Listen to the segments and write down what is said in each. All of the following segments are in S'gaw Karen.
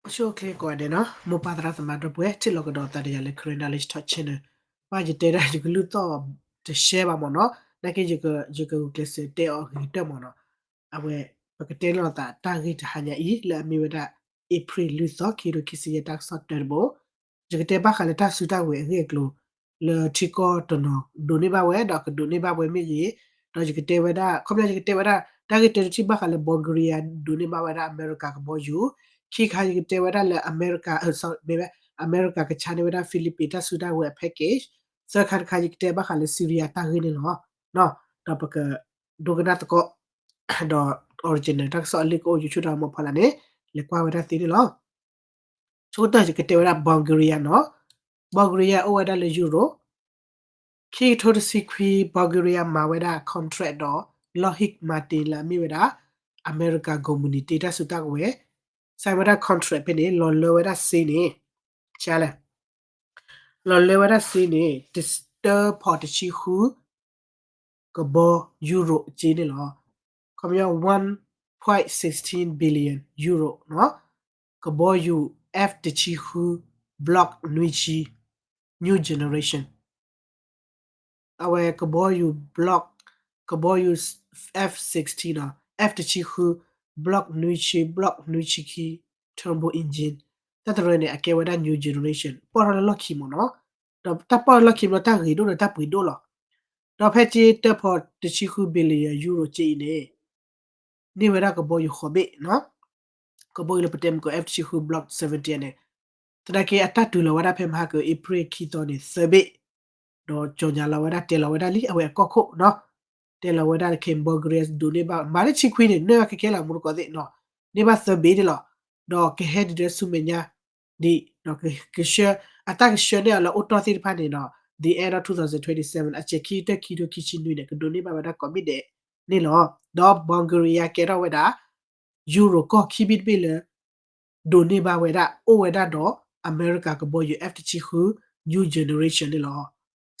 အိၣ်ဆူၣ်အိၣ်ချ့ကိးဂၤဒဲးနီၤ, မိၢ်ပၢ်သရၣ်သမါဒီပုၢ်ဝဲၢ် ထံၣ်လိာ်ကဒီးသးဒီးယၤလၢ Karen Knowledge Talk Channel, ဘၣ်ယတဲဒၣ်ယကလုၢ်သီၣ်တရှဲဘၣ်မ့ၢ်နီၤ, နာ်က့ ယကဂုာ်ကျဲးစၢးတဲအီၤဂ့ၤကတၢၢ်မ့ၢ်နီၤ, အဝဲ ပကတဲလိာ်သးတၢ်ဂ့ၢ်တဟါညါအံၤ လၢအမ့ၢ်ဝဲဒၣ် April လွံၢ်သီ ခံကထိခံဆံယဲၢ် တၢ်ကစီၣ်တၢတဘိ, ယကတဲဘၣ်ဃးလၢတၢ်စုတၢ်ဝဲၤအဂ့ၢ်အကျိၤ လၢထံကီၢ်တနီၤဒိးန့ၢ်ဘၣ်ဝဲ ဒီးကဒိးန့ၢ်ဘၣ်ဝဲမ့ၢ်ဂ့ၤ, ဒီးယကတဲဝဲဒၣ် ခီပညီယကတဲဝဲဒၣ် တၢ်ဂ့ၢ်တၢတထံၣ်ဘၣ်ဃးလၢ Bulgaria ဒိးန့ၢ်ဘၣ်ဝဲဒၣ်အမဲရကၤကဘီယူၤ, ခံခါယကတဲဝဲဒၣ်လၢအမဲရကၤ မ့ၢ်ဝဲ အမဲရကၤကဆါန့ၢ်ဝဲဒၣ် Philippines တၢ်စုတၢ်ဝဲၤအ package, သၢခါတခါယကတဲဘၣ်ဃးလၢ Syria တၢ်ဂ့ၢ်န့ၣ်လီၤ. ဒီးပကဒိကနၣ်သကိး ဒီး original တၢ်ကစီၣ်အလံာ်ကအိၣ် YouTube တၢ်မီၤဖီလာ်န့ၣ် လဲၤကွၢ်ဝဲဒၣ်သ့န့ၣ်လီၤ. ဆိကတၢၢ်ယကတဲဝဲဒၣ် Bulgaria နီၤ, Bulgaria အိၣ်ဝဲဒၣ်လၢ Europe, ခံကထိတဆံခွံ Bulgaria မၤဝဲဒၣ် contract ဒီး Lockheed Martin လၢအမ့ၢ်ဝဲဒၣ် အမဲရကၤ company တ့တၢ်စုတၢ်ကဝဲၤ, စးဝဲဒၣ် contract ဖဲန့ၣ် လီၤလၢဝဲဒၣ်စ့န့ၣ် လဲၣ် လီၤလၢဝဲဒၣ်စ့န့ၣ် တၢဖီၣ်တဆံဃု ကဘီ euro အစ့န့ၣ်လီၤ. ခီပညီ one point sixteen billion euro နီၤ, ကဘီယူၤ F တဆံဃု Block နွံဆံ new generation, အဝဲကဘီယူၤ Block ကဘီယူၤ F sixteen နီၤ, F တဆံဃု Block နွံဆံ Block နွံဆံခံ turbo engine, တၢ်တရၢန့ၣ် အကဲဝဲဒၣ် new generation ပီၢ်ထီၣ်လၢလီၢ်ခံမ့ၢ်နီၤ, ဒီးတၢ်ပီၢ်ထီၣ်လၢလီၢ်ခံမ့ၢ်နီၤ တၢ်ဂ့ၤဒိၣ်ဒီးတၢ်ပှ့ၤဒိၣ်လီၤ. ဒီးဖဲစ့တၢဖီၣ်တဆံဃု billion euro စ့အံၤန့ၣ် န့ၢ်ဝဲဒၣ်ကဘီယူၤဃိးဘ့ၣ်နီၤ, ကဘီယူၤလၢပတဲမ့ၢ်ကီး F တဆံဃု Block seventy န့ၣ်, သနာ်က့အတၢ်တုၤလီၤဝဲဒၣ်ဖဲမဟါက April ခံသီန့ၣ် သၢဘ့ၣ်, ဒီးကြေညာလီၤဝဲဒၣ် တဲလီၤဝဲဒၣ်လံ အဝဲအကီၢ်ခိၣ်နီၤ, တဲလီၤဝဲဒၣ် Bulgaria ဒိးန့ၢ်ဘၣ် မၤလၢဆံခွံန့ၣ် န့ၢ်ဘၣ်ခဲခဲလၢာ်မူတကိးသ့ၣ်နီၤ, န့ၢ်ဘၣ်သၢဘ့ၣ်န့ၣ်လီၤ. ဒီးကဟဲဒံးဒီးဆူမဲာ်ညါ ဒ် ဒီးကဆှၢ အတၢ်ကဆှၢန့ၢ်အီၤလၢအိၣ်တီၢ်သ့ၣ်တဖၣ်န့ၣ်ဒီး the end of twenty twenty-seven အစဲးခံကတၢၢ်ခံကထိခံဆံနွံန့ၣ် ကဒိးန့ၢ်ဘၣ်ဝဲဒၣ်ကိးဘ့ၣ်ဒဲးန့ၣ်လီၤ. ဒီး Bulgaria ကဲထီၣ်ဝဲဒၣ် euro ကီၢ်ခံဘ့ၣ်တဘ့ၣ်လၢ ဒိးန့ၢ်ဘၣ်ဝဲဒၣ် အိၣ်ဝဲဒၣ်ဒီး အမဲရကၤကဘီယူၤ F တဆံဃု new generation န့ၣ်လီၤ.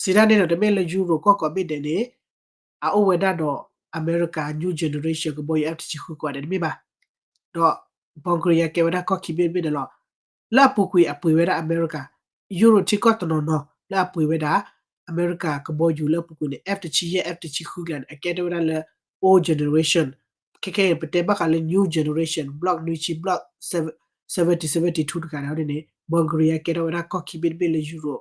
စံးဒ်န့ၣ်ဒီး တမ့ၢ်လၢ euro ကီၢ်ကိးဘ့ၣ်ဒဲးန့ၣ် အအိၣ်ဝဲဒၣ်ဒီး အမဲရကၤ new generation ကဘီယူၤ F တဆံဃု ကိးဂၤဒဲးတမ့ၢ်ဘၣ်. ဒီး Bulgaria ကဲဝဲဒၣ်ကီၢ်ခံဘ့ၣ်တဘ့ၣ်န့ၣ်လီၤ. လၢအပူၤကွံာ်အပှ့ၤဝဲဒၣ်အမဲရကၤ euro ထံကီၢ်တနီၤနီၤ လၢအပှ့ၤဝဲဒၣ် အမဲရကၤကဘီယူၤလၢအပူၤကွံာ်န့ၣ် F တဆံယဲၢ် F တဆံဃုကျါန့ၣ် အကဲထီၣ်ဝဲဒၣ်လၢ old generation, ခဲခဲအံၤ ပတဲဘၣ်ဃးလၢ new generation, block နွံဆံ block seventy seventy two တဂၤန့ၣ်န့ၣ် Bulgaria ကဲထီၣ်ဝဲဒၣ်ကီၢ်ခံဘ့ၣ်တဘ့ၣ်လၢ euro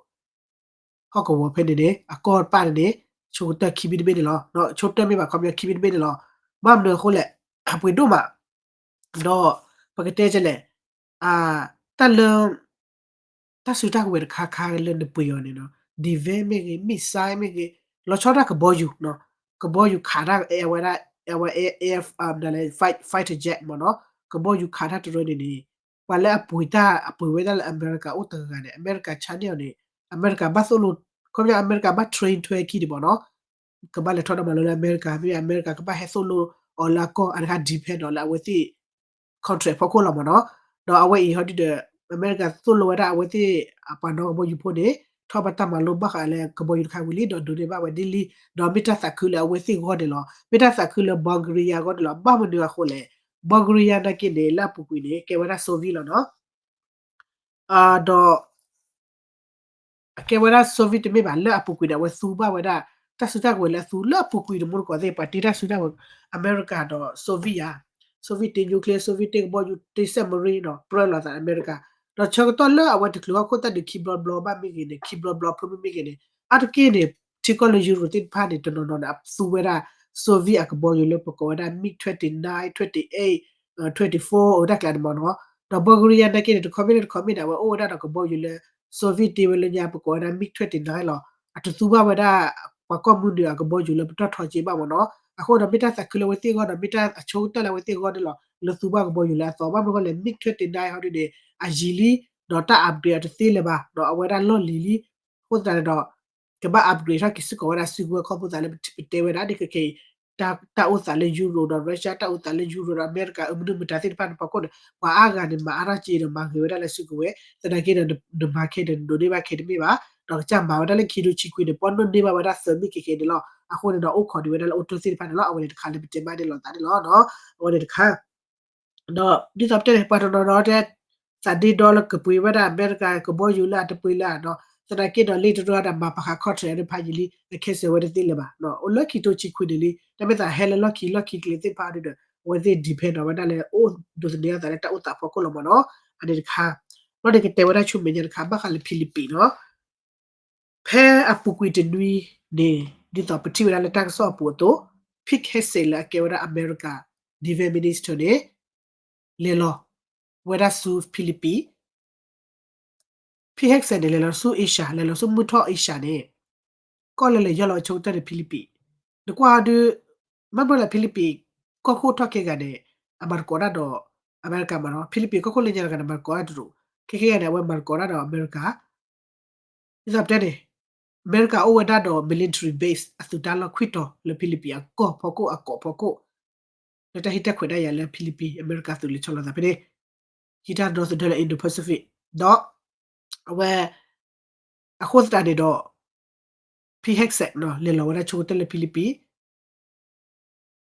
ဟီၣ်ကဝီၤဖဲန့ၣ်န့ၣ် အကီၢ်တဖၣ်န့ၣ်န့ၣ် ဆိကတၢၢ်ခံဘ့ၣ်တဘ့ၣ်န့ၣ်လီၤ. ဒီးဆိကတၢၢ်မ့ၢ်ဘၣ် ခီပညီခံဘ့ၣ်တဘ့ၣ်န့ၣ်လီၤ. ဘၣ်မနုၤအဃိလဲၣ် အပှ့ၤဒိၣ်မး ဒီးပကတဲဒ်လဲၣ် တၢ်လၢ တၢ်စုတၢ်ကဝဲၤတခါခါလၢနပှ့ၤအီၤန့ၣ်နီၤ defense မ့ၢ်ဂ့ၤ missile မ့ၢ်ဂ့ၤ လီၤဆီဒၣ်တၢ်ကဘီယူၤနီၤ ကဘီယူၤခးတၢ် အဝဲဒၣ် အဝဲ fighter jet မ့ၢ်နီၤ ကဘီယူၤခးတၢ်တရၢန့ၣ်န့ၣ် ပှၤလၢအပှ့ၤတၢ် အပှ့ၤဝဲဒၣ်လၢအမဲရကၤအိၣ်တဂၤဂၤန့ၣ် အမဲရကၤဆါန့ၢ်အီၤန့ၣ် အမဲရကၤဘၣ်သိၣ်လိ ခီပညီအမဲရကၤဘၣ် train ထွဲခံဒံးဘၣ်နီၤ ကဘၣ်လဲၤထီၣ်တၢ်မၤလိလၢအမဲရကၤ မ့ၢ်အမဲရကၤကဘၣ်ဟဲသိၣ်လိအီၤလၢအကီၢ် အတခါ depend ဒီးလၢအဝဲသ့ၣ် contract ဖီခိၣ်လီၤမ့ၢ်နီၤ. ဒီးအဝဲအံၤဟီဒုဒီး အမဲရကၤသိၣ်လိဝဲဒၣ်အဝဲသ့ၣ် အပှၤနီၣ်ကဘီယူၤဖိန့ၣ် ထီၣ်ဘၣ်တၢ်မၤလိဘၣ်ဃးလၢကဘီယူၤတခါဝံၤလံ ဒီးဒိးန့ၢ်ဘၣ်ဝဲဒ်လံ ဒီးမ့ၢ်တၢ်သးခုလၢအဝဲသ့ၣ်ဂီၢ်န့ၣ်လီၤ. မ့ၢ်တၢ်သးခုလၢ Bulgaria ဂီၢ်န့ၣ်လီၤ. ဘၣ်မနုၤအဃိလဲၣ် Bulgaria နာ်က့န့ၣ် လၢအပူၤကွံာ်န့ၣ် ကဲဝဲဒၣ် Soviet လီၤနီၤ. ဒီး အကဲဝဲဒၣ် Soviet တမ့ၢ်ဘၣ် လၢအပူၤကွံာ်န့ၣ် အဝဲသူဘၣ်ဝဲဒၣ် တၢ်စုတၢ်ကဝဲၤလၢအသူလၢအပူၤကွံာ်တမူတကိးသ့ၣ် ပှၤတ့တၢ်စုတၢ်ကဝဲၤ အမဲရကၤဒီး Soviet ဧါ Soviet တ့ nuclear, Soviet တ့ကဘီယူၤ တ့ submarine နီၤ ပြၢလိာ်သးအမဲရကၤ ဒီးဆၢကတီၢ်လၢအဝဲတချုးဟီၣ်ခိၣ်တၢ်ဒုးခံဘျီဘျီဘၣ်မ့ၢ်ဂ့ၤန့ၣ် ခံဘျီဘျီဖုမ့ၢ်ဂ့ၤန့ၣ် အါတက့ၢ်န့ၣ် ထံကီၢ်လၢ Euro သ့ၣ်တဖၣ်န့ၣ် တနီၤနီၤန့ၣ် အသူဝဲဒၣ် Soviet အကဘီယူၤလၢပကိးဝဲဒၣ် MiG twenty-nine, twenty-eight, twenty-four အတၢ်ကျါန့ၣ်မ့ၢ်နီၤ. ဒီး Bulgaria နာ်က့န့ၣ် တခီမ့ၢ်န့ၣ်တခီမ့ၢ်န့ၣ် အဝဲအိၣ်ဝဲဒၣ်ဒီးကဘီယူၤလၢ Soviet တ့ဝဲလၢညါ ပကိးဝဲဒၣ် MiG twenty-nine လီၤ. အတသူဘၣ်ဝဲဒၣ် ပှၤကီၢ်မုၢ်နုာ်အကဘီယူၤလၢပတီၢ်ထီက့ဘၣ်မ့ၢ်နီၤ. အဃိဒီးမ့ၢ်တၢ်သးခုလၢအဝဲသ့ၣ်အဂီၢ်ဒီး မ့ၢ်တၢ်အဆိကတၢၢ်လၢအဝဲသ့ၣ်အဂီၢ်န့ၣ်လီၤ. လၢသူဘၣ်ကဘီယူၤလၢအသီ ဘၣ်မနုၤအဃိလဲၣ် MiG twenty-nine ဟီဒုန့ၣ် အယံၤလံ ဒီးတၢ် upgrade အတသ့လၢၤဘၣ် ဒီးအဝဲဒၣ်လီၢ်လံၤလံ အဃိသတးန့ၣ်ဒီး ကဘၣ် upgrade ထီၣ်က့ၤစ့ၢ်ကီးဝဲဒၣ်စုကဝဲၤခီဖျိသးလၢပတဲဝဲဒၣ်ဒ်ခဲခဲအံၤ တၢ်အိၣ်သးလၢ Euro ဒီး Russia တၢ်အိၣ်သးလၢ Euro ဒီးအမဲရကၤ အမနုၤမတၤသ့ၣ်တဖၣ်န့ၣ် ပှၤကိးန့ၣ် ပှၤအါဂၤန့ၣ် မၤအါထီၣ်က့ဒီးမၤဂ့ၤဝဲဒၣ်လၢစုကဝဲၤ သနာ်က့ဒီး နမၤခဲဒီး နဒိးန့ၢ်ဘၣ်ခဲတမ့ၢ်ဘၣ် ဒီးကစၢ်မၤဝဲဒၣ်လၢခံဒိဆံခွံန့ၣ် ပှၤဒိးန့ၢ်ဘၣ်ဝဲဒၣ်သၢမံၤခဲခဲန့ၣ်လီၤ. အဃိန့ၣ်ဒီး အိၣ်ခိးဒံးဝဲဒၣ်လၢအိၣ်တ့ၢ်သ့ၣ်တဖၣ်န့ၣ်လီၤ. အဝဲန့ၣ်တခါလၢပတဲဘၣ်န့ၣ်လိာ်သးန့ၣ်လီၤ. အဝဲန့ၣ်တခါ ဒီးဒ်သိးပတဲန့ၣ် ပှၤတနီၤနီၤတဲ သးဒ့ဒီလၢကပှ့ၤဝဲဒၣ်အမဲရကၤကဘီယူၤလၢအတပှ့ၤလၢအဒီး သနာ်က့ဒီးလ့တရၢဒီးမၤပာ်ဃာ် contract တဖၣ်ယံာ်လံ အခဲစဲးဝဲတသ့လၢၤဘၣ်, အိၣ်လၢခံကထိဆံခွံန့ၣ်လံ တၢ်မ့ၢ်သးဟဲလၢလီၢ်ခံလီၢ်ခံကလ့ၤသ့ၣ်တဖၣ်ဒုဒီး အဝဲသ့ၣ် depend ဝဲဒၣ်လၢအိၣ်ဒိးသန့ၤအသးလၢတၢ်အိၣ်သးဖီခိၣ်လီၤမ့ၢ်နီၤ, အန့ၣ်တခါ, ဘျီန့ၣ်ကတဲဝဲဒၣ်ဆူမဲာ်ညါတခါ ဘၣ်ဃးလၢဖံလံးပံးနီၤ ဖဲအပူၤကွံာ်တနွံန့ၣ် ဒ်သိးပထံၣ်ဝဲဒၣ်လၢတၢ်ကစီၣ်အပူၤအသိး, Pete Hegseth လၢအကဲဝဲဒၣ်အမဲရကၤ defense minister န့ၣ် လဲၤလီၤဝဲဒၣ်ဆူဖံလံးပံး Pete Hegseth န့ၣ် လဲၤလီၤဆူ Asia လဲၤလီၤဆူမုၢ်ထီၣ် Asia န့ၣ် ကီၢ်လၢလဲၤယီၢ်လီၤဝဲဆိကတၢၢ်န့ၣ်ဖံလံးပံး, နကွၢ်ဒုး မ့ၢ်ဘၣ်လၢဖံလံးပံး ကီၢ်ခိၣ်ထီၣ်ခဲဂၤန့ၣ် အမၤသကိးတၢ်ဒီးအမဲရကၤမ့ၢ်နီၤ, ဖံလံးပံးကီၢ်ခိၣ်လၢညါတဂၤန့ၣ် မၤသကိးတၢ်တရူး, ခဲခဲဂၤန့ၣ် အဝဲမၤသကိးတၢ်ဒီးအမဲရကၤ ဒ်သိးပတဲန့ၣ် အမဲရကၤအိၣ်ဝဲဒၣ်ဒီး military base အသုးတၢ်လီၢ်ခွံတီၤလၢဖံလံးပံးအကီၢ်ဖီခိၣ်အကီၢ်ဖီခိၣ်, လၢတၢ်ဟံးတၢ်ခွဲးဒၣ်ယၤလၢဖံလံးပံး အမဲရကၤသုးလဲၤဆီလီၤသးဖဲန့ၣ်, ဟံးတၢ်ဒီသဒၢလၢ Indo-Pacific ဒီး အဝဲ အဃိသတးန့ၣ်ဒီး Pete Hegseth လဲၤလီၤဝဲဒၣ်ဆိကတၢၢ်လၢဖံလံးပံး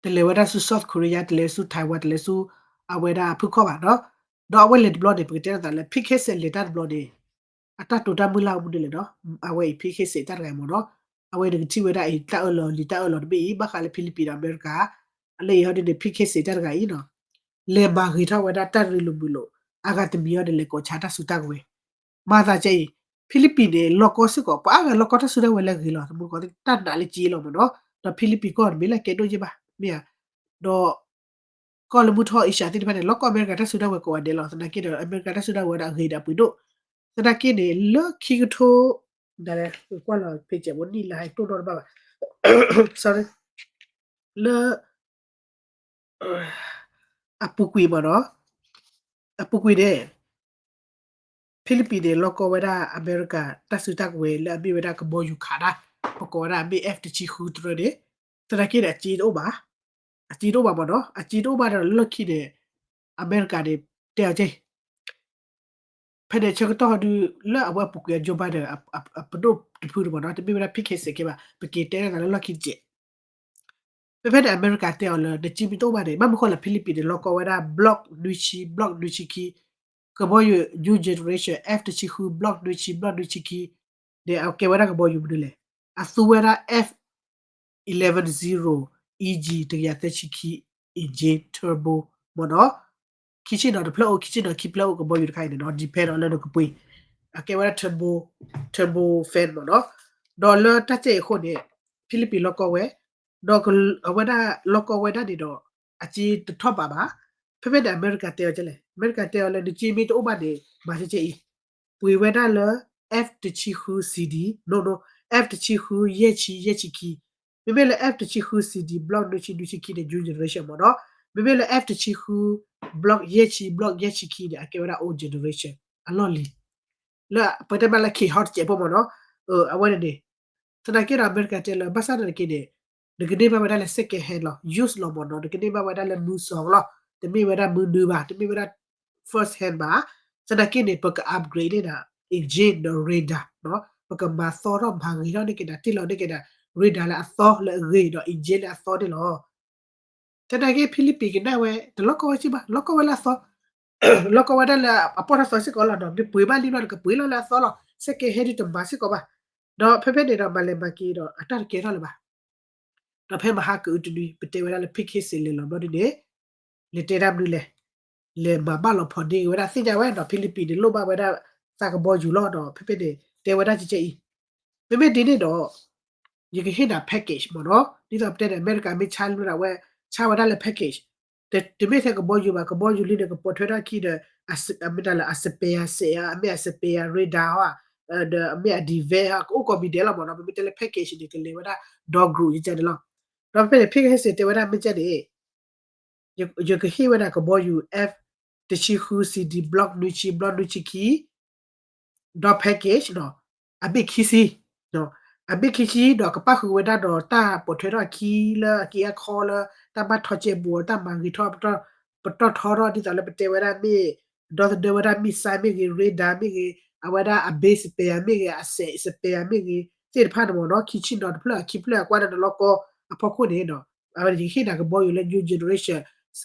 တလဲၤဝဲဒၣ်ဆူ South Korea တလဲၤဆူ Taiwan တလဲၤဆူ အဝဲဒၣ်ဖုခီၣ်ဘၣ်နီၤ, ဒီးအဝဲလဲၤတဘျီန့ၣ် ပကတဲသးလၢ Pete Hegseth လဲၤတၢ်တဘျီန့ၣ် အတၢ်တိာ်တၢ်မုၢ်လၢ်အိၣ်မနုၤလဲၣ်နီၤ, အဝဲအံၤ Pete Hegseth တၢ်တဂၤအံၤမ့ၢ်နီၤ, အဝဲနကထံၣ်ဝဲဒၣ်အံၤ တၢ်အၢၣ်လီၤလံၤတၢ်အၢၣ်လီၤတဘ့ၣ်အံၤ ဘၣ်ဃးလၢဖံလံးပံးဒီးအမဲရကၤ, အလၢအံၤဟီဒ်န့ၣ် Pete Hegseth တၢ်တဂၤအံၤနီၤ လဲၤမၤဂ့ၤထီၣ်ဝဲဒၣ်တၢ်ရ့လိာ်မုာ်လိာ် အဂၤတမံၤအံၤန့ၣ် လဲၤကိးဆါတၢ်စုတၢ်ကဝဲၤ, မၤသးကဲအံၤ ဖံလံးပံးန့ၣ် လီၢ်ကီၢ်စ့ၢ်ကီး ပှၤအါဂၤလီၢ်ကီၢ်တၢ်စုတၢ်ကဝဲၤလၢအဂ့ၤလီၤ, တမူတကိးသ့ၣ်တၢ်နာ်လၢက့လီၤမ့ၢ်နီၤ, ဒီးဖံလံးပံးကီၢ်တမ့ၢ်လၢအကဲဒိၣ်ယဲၢ်ဘၣ် မ့ၢ်ဧါ, ဒီး ကီၢ်လၢမုၢ်ထီၣ် Asia သ့ၣ်တဖၣ်န့ၣ် လီၢ်ကီၢ်အမဲရကၤတၢ်စုတၢ်ကဝဲၤကိးဂၤဒဲးလီၤ, သနာ်က့ဒီး အမဲရကၤတၢ်စုတၢ်ကဝဲၤဒီးအဂ့ၤဒီးအပှ့ၤဒိၣ်, သနာ်က့န့ၣ် လၢခံကထိ ဒ်လဲၣ်ကွၢ်လီၤ ဖဲကဲးဘိနံၣ်လၢဟဲတိၢ်နီၣ်တဘၣ်ဘၣ် sorry လၢ အပူၤကွံာ်မ့ၢ်နီၤ, အပူၤကွံာ်န့ၣ် ဖံလံးပံးန့ၣ် လီၢ်ကီၢ်ဝဲဒၣ်အမဲရကၤတၢ်စုတၢ်ကဝဲၤလၢအမ့ၢ်ဝဲဒၣ်ကဘီယူၤခးတၢ်, ပကိးဝဲဒၣ်အမ့ၢ် F တဆံဃုတရၢန့ၣ်, သနာ်က့န့ၣ် အစ့တအိၣ်ဘၣ်, အစ့တအိၣ်ဘၣ်မ့ၢ်နီၤ, အစ့တအိၣ်ဘၣ်ဒီးလၢခံန့ၣ် အမဲရကၤန့ၣ် တဲအီၤကဲ ဖဲန့ၣ်ဆၢကတီၢ်ဟီဒုး လၢအဝဲအပူၤကွံာ်အ Joe Biden အပဒိၣ်တဖုန့ၣ်မ့ၢ်နီၤ, တမ့ၢ်ဝဲဒၣ် Pete Hegseth ကဲဘၣ်, ပက့ၤတဲဒၣ်သးလၢလီၢ်ခံတစဲး, ဖဲဖဲန့ၣ် အမဲရကၤတဲအီၤလၢ နစ့မ့ၢ်တအိၣ်ဘၣ်န့ၣ် ဘၣ်မနုၤဃိလၢဖံလံးပံးန့ၣ် လီၢ်ကီၢ်ဝဲဒၣ် block နွံဆံ block နွံဆံခံ ကဘီယူၤ new generation F တဆံဃု block နွံဆံ block နွံဆံခံ န့ၣ် အကဲဝဲဒၣ်ကဘီယူၤမနုၤလဲၣ်, အသူဝဲဒၣ် F eleven zero E G တကယၤသၢဆံခံ engine turbo မ့ၢ်နီၤ, ခံဆ့ၣ်နီၤတဖျၢၣ်အိၣ် ခံဆ့ၣ်နီၤခံဖျၢၣ်အိၣ်ကဘီယူၤတခါအံၤန့ၣ်နီၤ depend on လၢနကပှ့ၤ, အကဲဝဲဒၣ် turbo, turbo fan မ့ၢ်နီၤ, ဒီးလၢတၢ်ကဲအံၤအဃိန့ၣ် ဖံလံးပံးလီၢ်ကီၢ်ဝဲ, ဒီးအဝဲဒၣ်လီၢ်ကီၢ်ဝဲဒၣ်န့ၣ်ဒီး အစ့တထီၣ်ဘးဘၣ်, ဖဲဖဲန့ၣ် အမဲရကၤတဲအီၤကဲလဲၣ်, အမဲရကၤတဲအီၤလၢ နစ့မ့ၢ်တအိၣ်ဘၣ်န့ၣ် မၤကဲကဲအံၤ ပှ့ၤဝဲဒၣ်လၢ F တဆံဃု C D, no no, F တဆံဃု ယဲၢ်ဆံ ယဲၢ်ဆံခံ, မ့မ့ၢ်လၢ F တဆံဃု C D block နွံဆံ နွံဆံခံ န့ၣ် new generation မ့ၢ်နီၤ, မ့မ့ၢ်လၢ F တဆံဃု block ယဲၢ်ဆံ block ယဲၢ်ဆံခံန့ၣ် အကဲဝဲဒၣ် old generation အလီၢ်လံၤ, လၢပတဲမးလၢ ခ့ဟီတစဲးဖိမ့ၢ်နီၤ, အဝဲန့ၣ်န့ၣ်, သနာ်က့ဒီး အမဲရကၤတဲလၢ ဘၣ်ဆၣ်သနာ်က့န့ၣ် နကန့ၢ်ဘၣ်ဝဲဒၣ်လၢ second hand လီၤ, used လီၤမ့ၢ်နီၤ, နကန့ၢ်ဘၣ်ဝဲဒၣ်လၢ မုၢ်စီၤလီၤ, တမ့ၢ်ဝဲဒၣ်မုၢ်နုၤဘၣ်, တမ့ၢ်ဝဲဒၣ် first hand ဘၣ်, သနာ်က့န့ၣ် ပက upgrade န့ၢ်ဒၣ် engine ဒီး radar နီၤ, ပကမၤသီထီၣ်မၤဂ့ၤထီၣ်န့ၢ်က့ၤဒၣ် တ့ၢ်လီၤန့ၢ်က့ၤဒၣ် radar လၢအသီလၢအဂ့ၤဒီး engine လၢအသီန့ၣ်လီၤ. သနာ်က့ ဖံလံးပံးကနၣ်ဝဲ တလီၢ်ကီၢ်ဝဲစ့ၢ်ဘၣ်, လီၢ်ကီၢ်ဝဲလၢအသီ, လီၢ်ကီၢ်ဝဲဒၣ်လၢအပိာ်ထီၣ်သီစ့ၢ်ကီးလီၤနီၤ, မ့ၢ်ပှ့ၤဘၣ်လံဘျီ နကပှ့ၤလီၤလၢအသီလီၤ, second hand ဒုးတမၤစ့ၢ်ကီးဘၣ်, ဒီးဖဲဖဲန့ၣ်ဒီး မၤလဲၤမၤက့ၤဒီး အတၢ်တကဲထီၣ်လၢၤဘၣ် ဒီးဖဲမဟါကအုးတနွံ ပတဲဝဲဒၣ်လၢ Pete Hegseth လဲၤလီၤဘျီဒ်န့ၣ်, လဲၤတဲဒၣ်မနုၤလဲၣ်, လဲၤမၤဘၣ်လီၤဖိးန့ၢ်ဝဲဒၣ်သ့ၣ်ညါဝဲဒီး ဖံလံးပံးန့ၣ်လိၣ်ဘၣ်ဝဲဒၣ်သးကဘီယူၤလီၤဒီး ဖဲဖဲန့ၣ် တဲဝဲဒၣ်ကဲကဲအံၤ, မ့မ့ၢ်ဒ်န့ၣ်ဒီး ယကဟ့ၣ်နၤ package မ့ၢ်နီၤ, ဒ်သိးပတဲန့ၣ် အမဲရကၤမ့ၢ်ဆါလၢဒၣ်ဝဲ ဆါဝဲဒၣ်လၢ package, တမ့ၢ်ထဲကဘီယူၤဘၣ်, ကဘီယူၤလံန့ၣ် ကပိာ်ထွဲထီၣ်ခံဒီး အမ့ၢ်တၢ်လၢအ spare စဲးဧါ, အမ့ၢ်အ spare radar ဧါ, ဒီးအမ့ၢ်အ device ဧါ, ကအိၣ်ကိးမံၤဒဲးလီၤမ့ၢ်နီၤ, ပမ့ၢ်တဲလၢ package န့ၣ် ကလဲၤဝဲဒၣ်ဒီ group ယကဲန့ၣ်လီၤ. ဒီးဖဲဖဲန့ၣ် Pete Hegseth တဲဝဲဒၣ်မ့ၢ်ကဲန့ၣ် ယကဟ့ၣ်ဝဲဒၣ်ကဘီယူၤ F တဆံဃု C D block နွံဆံ block နွံဆံခံ ဒီး package နီၤ, အဘ့ၣ်ခံဆံ, အဘ့ၣ်ခံဆံဒီးကပၣ်ဃုာ်ဝဲဒၣ်ဒီးတၢ်ပိာ်ထွဲထီၣ်အခံလၢအက့အခီလၢ တၢ်ဘၣ်ထီၣ်ကဲဘူးအီၤ တၢ်မၤဂ့ၤထီၣ် ပတီၢ်ထီထီၣ် ဒ်သိးလၢပတဲဝဲဒၣ်မ့ၢ် ဒီသဒၢဝဲဒၣ် missile မ့ၢ်ဂ့ၤ radar မ့ၢ်ဂ့ၤ အဝဲဒၣ်အ base spare မ့ၢ်ဂ့ၤ အ စဲး spare မ့ၢ်ဂ့ၤ သ့ၣ်တဖၣ်န့ၣ်မ့ၢ်နီၤ ခံဆံနီၤတဖျၢၣ်ခံဖျၢၣ်အကွၢ်ဒၣ်နလီၢ်ကီၢ်အဖီခိၣ်န့ၣ်ဒီး အဝဲန့ၣ် ယကဟ့ၣ်နၤကဘီယူၤလၢ new generation